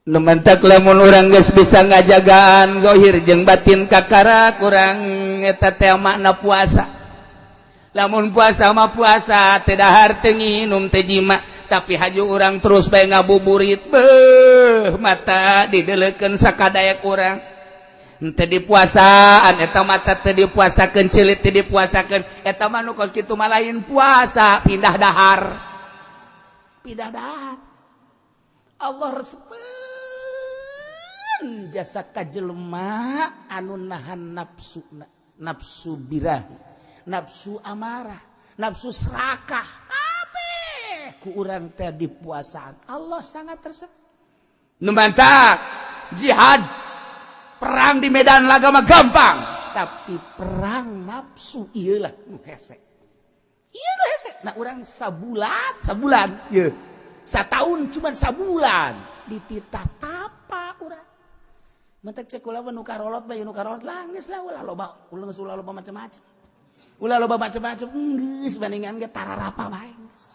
Nu mantak lamun urang geus bisa ngajagaan zahir jeung batin kakara kurang eta teh makna puasa. Lamun puasa mah puasa teu dahar teu nginum teu jima tapi haju urang terus bae ngabuburit beuh mata didelekeun sakadaek urang. Henteu dipuasaan eta mata teu dipuasakeun ceulit teu dipuasakeun eta mah nu kos kitu mah lain puasa pindah dahar. Pindah dahar. Allah resepeun jasa ka jelema anu nahan nafsu nafsu birahi nafsu amarah nafsu serakah kabeh Ku urang teh dipuasaan Allah sangat resep. Nu mantak jihad, perang di medan laga mah gampang, tapi perang nafsu iyalah nu hese. Iya, nu hese. Nah, urang sabulan, sabulan ieu, satahun cuman sabulan dititah tapa urang. Mentek cek kula, nu karolot bae, nu karolot lah geus lah, ulah loba, ulah geus, ulah loba macam-macam, ulah loba macam-macam, geus bandingan ge tararapa bae geus.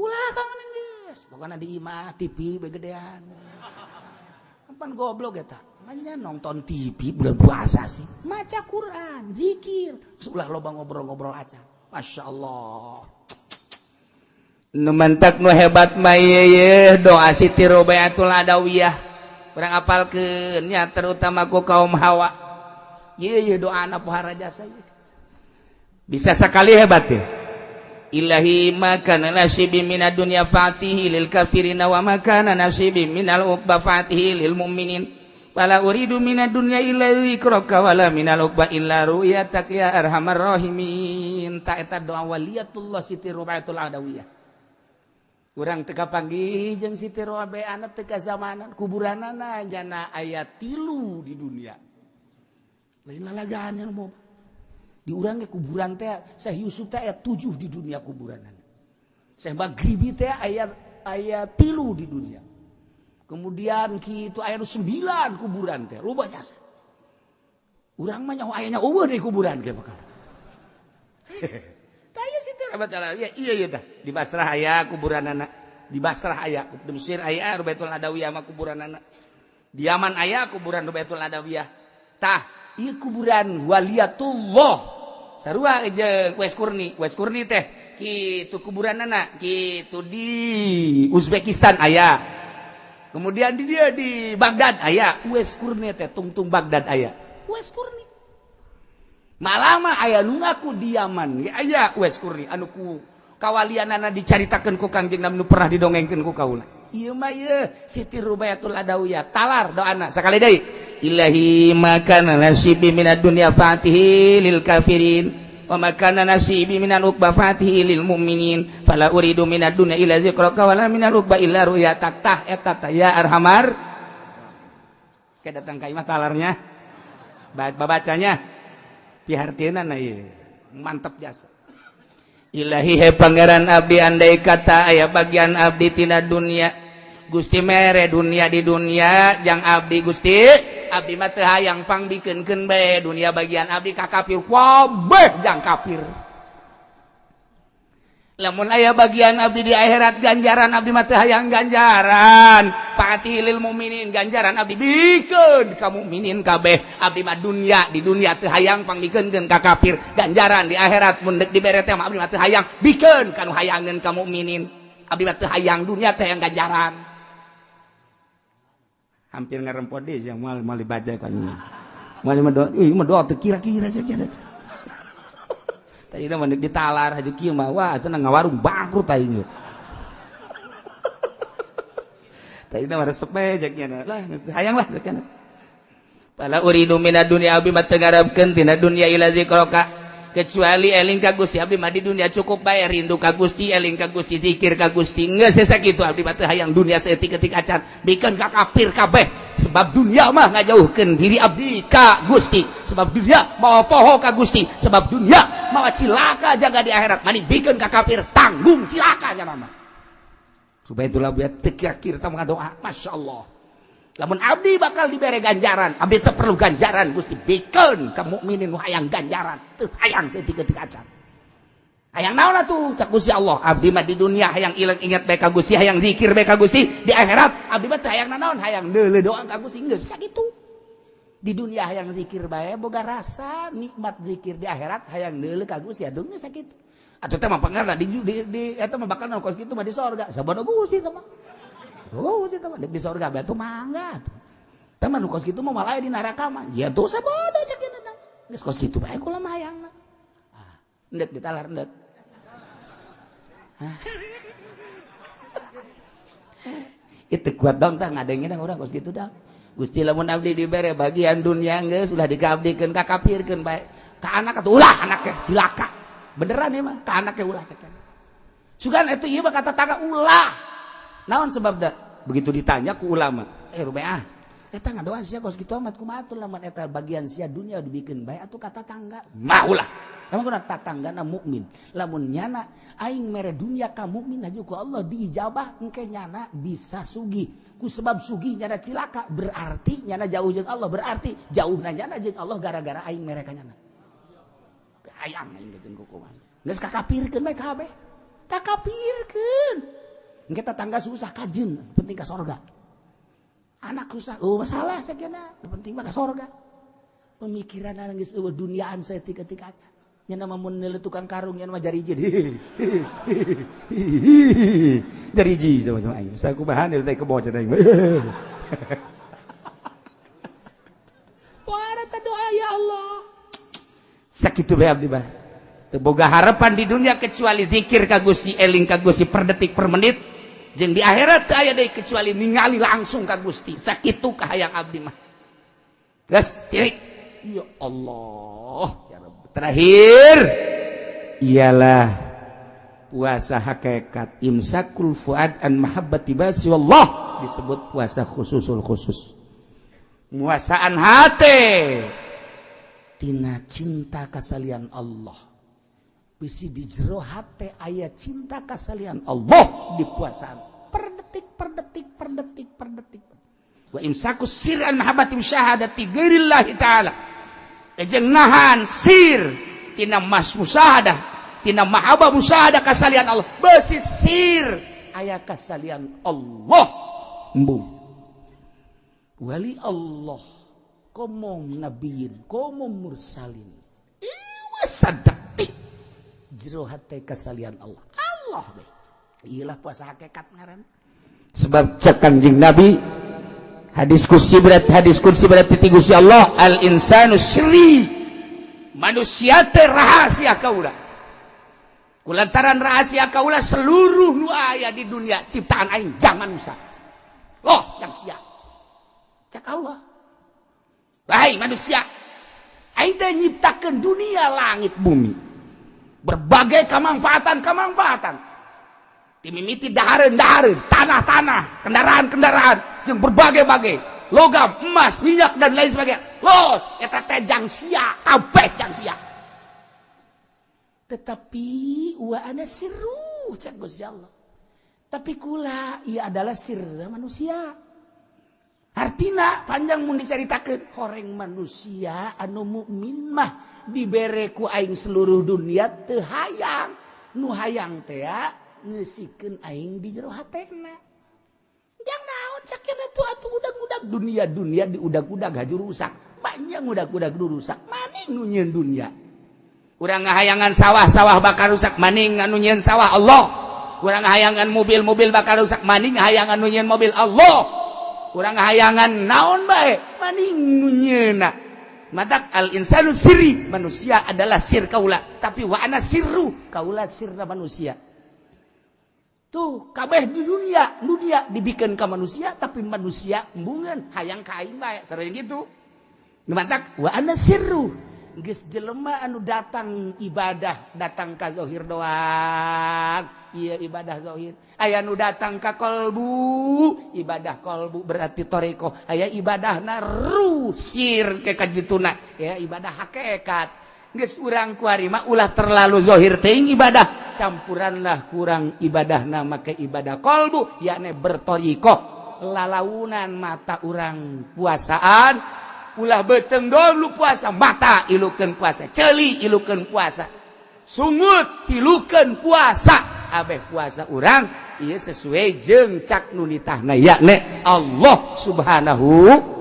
Ulah kamu geus, pokokna di imah TV begedean. Pan goblok eta. Manya nonton TV bulan puasa sih. Maca Quran, zikir, terus ulah loba ngobrol-ngobrol aja. Masya Allah. Nu mantak nu hebat mah ye doa Siti Robiatul Adawiyah. Urang apalkeun nya, terutama ku kaum hawa. Ye ye doa anak pohara jasa ye. Bisa sekali hebat ya. Ilahi ma kana nasibi minad dunya fa'tihi lil kafirina wa ma kana nasibi minal uqba fa'tihi lil mu'minin, fala uridu minad dunya illa dzikraka wala minal uqba illa ru'yatak ya arhamar rahimin. Ta eta doa waliyatullah Siti Rubatul Adawiyah. Urang teu kapanggih jeung Siti Rubaiyah, teu zamanan. Kuburanana jana aya 3 di dunia, lain lalagaan yang mau di urang ge kuburan teh. Syekh Yusuf teh aya 7 di dunia kuburan. Syekh Maghribi teh aya aya 3 di dunia. Kemudian kitu aya 9 kuburan teh loba jasa. Urang mah nyaho ayanya eueuh di kuburan ge bakal. Tah ieu Siti Rubatul, iya iya iya tah di Basrah aya kuburanana, di Basrah aya, di Mesir aya Rubatul Adawiyah mah kuburanana, di Yaman aya kuburan Rubatul Adawiyah. Tah ieu kuburan waliyatullah sarua jeung Uwais Qurni. Uwais Qurni teh kitu kuburanana kitu di Uzbekistan aya, kemudian di dia di Baghdad aya. Uwais Qurni teh tungtung Baghdad aya Uwais Qurni. Malah mah aya nu ngaku di Yaman ge aya Uwais Qurni, anu ku kawalianana dicaritakeun ku Kangjeng Nabi, nu pernah didongengkeun ku kaula. Ieu mah ieu Siti Rubayatul Adawiyah, talar doana sakali deui. Ilahi ma kana nasibi minad dunya fa'tihi lil kafirin wa ma kana nasibi minal uqba fa'tihi lil mu'minin, fala uridu minad dunya illa dzikraka wala minal uqba illa ru'yatak. Tah eta tah ya arhamar. Ke datang ka imah talarnya, babacanya pihartieuna ieu mantap jasa. Ilahi, he Pangeran abdi, andai kata aya bagian abdi tina dunia, Gusti mere dunia di dunia jang abdi, Gusti, abdi mah teu hayang, pangbikeunkeun bae dunia bagian abdi ka kafir, kabeh jang kafir. Lamun aya bagian abdi di akhirat ganjaran, abdi mah teu hayang ganjaran, fa'tihi lil mukminin, ganjaran abdi bikeun ka mukminin kabeh. Abdi mah dunia di dunia teu hayang, pangbikeunkeun ka kafir. Ganjaran di akhirat mun deuk dibere teh mah abdi mah teu hayang, bikeun ka nu hayangeun ka mukminin. Abdi mah teu hayang dunia teh yang ganjaran. Hampir ngerempot deh yang mal mal dibaca kan mal mah doa, ih mah doa teu kira-kira cek. Tadi mah ditalar aja kieu mah, wah, senang ngawarung bangkrut aing. Tadi mah resep bae cek nya lah, geus hayang lah cek nya. Fala uridu minad dunya, abdi mah teu ngarepkeun tina dunya illa dzikraka, kecuali eling ka Gusti. Abdi mah di dunia cukup bae rindu ka Gusti, eling ka Gusti, zikir ka Gusti, geus sakitu. Abdi mah teu hayang dunia saeutik-eutik acan, bikeun ka kafir kabeh, sebab dunia mah ngajauhkeun diri abdi ka Gusti, sebab dunia mawa poho ka Gusti, sebab dunia mawa cilaka jaga di akhirat. Mani bikeun ka kafir, tanggung cilaka nya mah. Supaya itulah buat teu kira-kira tah doa. Masya Allah, lamun abdi bakal dibere ganjaran, abdi teu perlu ganjaran, Gusti, bikeun ka mukminin nu hayang ganjaran, teu hayang saeutik-eutik acan. Hayang naon atuh cak Gusti Allah? Abdi mah di dunia hayang ilang ingat bae ka Gusti, hayang zikir bae ka Gusti. Di akhirat abdi mah teu hayang nanaon, hayang deuleu doang ka Gusti, geus sakitu. Di dunia hayang zikir bae, boga rasa nikmat zikir, di akhirat hayang deuleu ka Gusti, atuh geus sakitu. Atuh teh mah pangarna di eta mah bakal kos kitu mah di sorga. Sabodo Gusti teh mah. Oh, Gusti teh mah di sorga bae tuh mangga tuh. Teh mah nu kos kitu mah malah di neraka mah. Ya tuh sabodo cek ieu teh. Geus kos kitu bae kula mah hayangna. Ah, endek ditalar endek. Hah? Itu kuat dong tah ngadengin orang kos kitu dah. Gusti, lamun abdi dibere bagian dunia geus ulah dikaabdikeun ka kafirkeun bae. Ka anak atuh ulah, anaknya cilaka. Beneran ya mah ka anaknya ulah cek. Sugan itu ieu mah kata tangga ulah. Naon sebabna? Begitu ditanya ku ulama, eh rubeah. Eta ngadoa sia kos kitu amat, kumaha atuh lamun eta bagian sia dunia dibikin bae atuh kata tangga. Mah ulah. Emang kuna tatanggana mukmin. Lamun nyana aing mere dunia ka mukmin aja ku Allah diijabah, engke nyana bisa sugih. Ku sebab sugih nyana cilaka, berarti nyana jauh jeung Allah, berarti jauh nyana jeung Allah gara-gara aing mere ka nyana. Hayang aing jeung kukuman. Geus kakapirkeun bae kabeh. Kakapirkeun. Engke tetangga susah kajeun, penting ka sorga. Anak susah, oh masalah sakiana, penting mah ka sorga. Pemikiran geus eueuh duniaan saeutik-eutik aja. Nya nama mun neuleuh tukang karung nya mah jariji. Jariji sama aing. Sakumaha teh kebo cenah aing. Wah, eta doa ya Allah. Sakitu bae abdi mah. Teu boga harapan di dunia kecuali zikir ka Gusti, eling ka Gusti per detik per menit. Jeung di akhirat teu aya deui kecuali ningali langsung ka Gusti. Sakitu kahayang abdi mah. Geus titik. Ya Allah, ya Rabb. Terakhir ialah puasa hakikat imsakul fuad an mahabbati basi wallah, disebut puasa khususul khusus. Muasaan hate tina cinta kasalian Allah. Bisi di jero hate aya cinta kasalian Allah dipuasaan per detik per detik per detik per detik. Wa imsaku sir an mahabbati musyahadati ghairillahi ta'ala. Jeung nahan sir tina mas musyahadah, tina mahabbah musyahadah kasalian Allah. Besi sir aya kasalian Allah. Embung. Wali Allah komo nabiyin, komo mursalin. Ieu sadetik jero hate kasalian Allah. Allah be. Iyalah puasa hakikat ngaran. Sebab cek Kanjeng Nabi hadis kursi berat, hadis kursi berat ti Gusti Allah, al insanu sirri, manusia teh rahasia kaula. Kulantaran rahasia kaula seluruh nu aya di dunia ciptaan aing jang manusia. Los jang sia. Cek Allah. Wahai manusia, aing teh nyiptakeun dunia langit bumi. Berbagai kemanfaatan-kemanfaatan. Timimiti dahareun-dahareun, tanah-tanah, kendaraan-kendaraan, jeung berbagai-bagai logam, emas, minyak dan lain sebagainya. Los, eta teh jang sia, kabeh jang sia. Tetapi wa ana sirru cek Gusti Allah. Tapi kula ia adalah sirra manusia. Artina panjang mun dicaritakeun, horeng manusia anu mukmin mah dibere ku aing seluruh dunia teu hayang. Nu hayang teh ngeusikeun aing di jero hatena. Jang naon cakena tuh atuh udag-udag dunia, dunia diudag-udag haju rusak. Banyak udag-udag rusak, maning nu nyieun dunia. Urang ngahayangan sawah-sawah bakal rusak, maning anu nyieun sawah Allah. Urang ngahayangan mobil-mobil bakal rusak, maning hayangan nu nyieun mobil Allah. Urang ngahayangan naon bae, maning nu nyieunna. Matak al insanu sirri, manusia adalah sir kaula, tapi wa ana sirru, kaula sirna manusia. Tuh kabeh di dunia, dunia dibikin ke manusia, tapi manusia embungeun hayang ka aing bae, sering gitu. Matak wa ana sirru, geus jelema anu datang ibadah, datang ka zahir doang. Iya ibadah zahir. Aya nu datang ka kolbu, ibadah kolbu berarti toreko. Aya ibadahna ruh sir ke kajituna, ya ibadah hakikat. Geus urang kuari mah ulah terlalu zahir teuing ibadah, campuranlah kurang ibadahna make ibadah kolbu, yakni bertorikoh. Lalaunan mata urang puasaan, ulah beteng doang lu puasa, mata ilukeun puasa, ceuli ilukeun puasa, sungut ilukeun puasa, abeh puasa urang ieu sesuai jeung cak nu nitahna yakni Allah Subhanahu.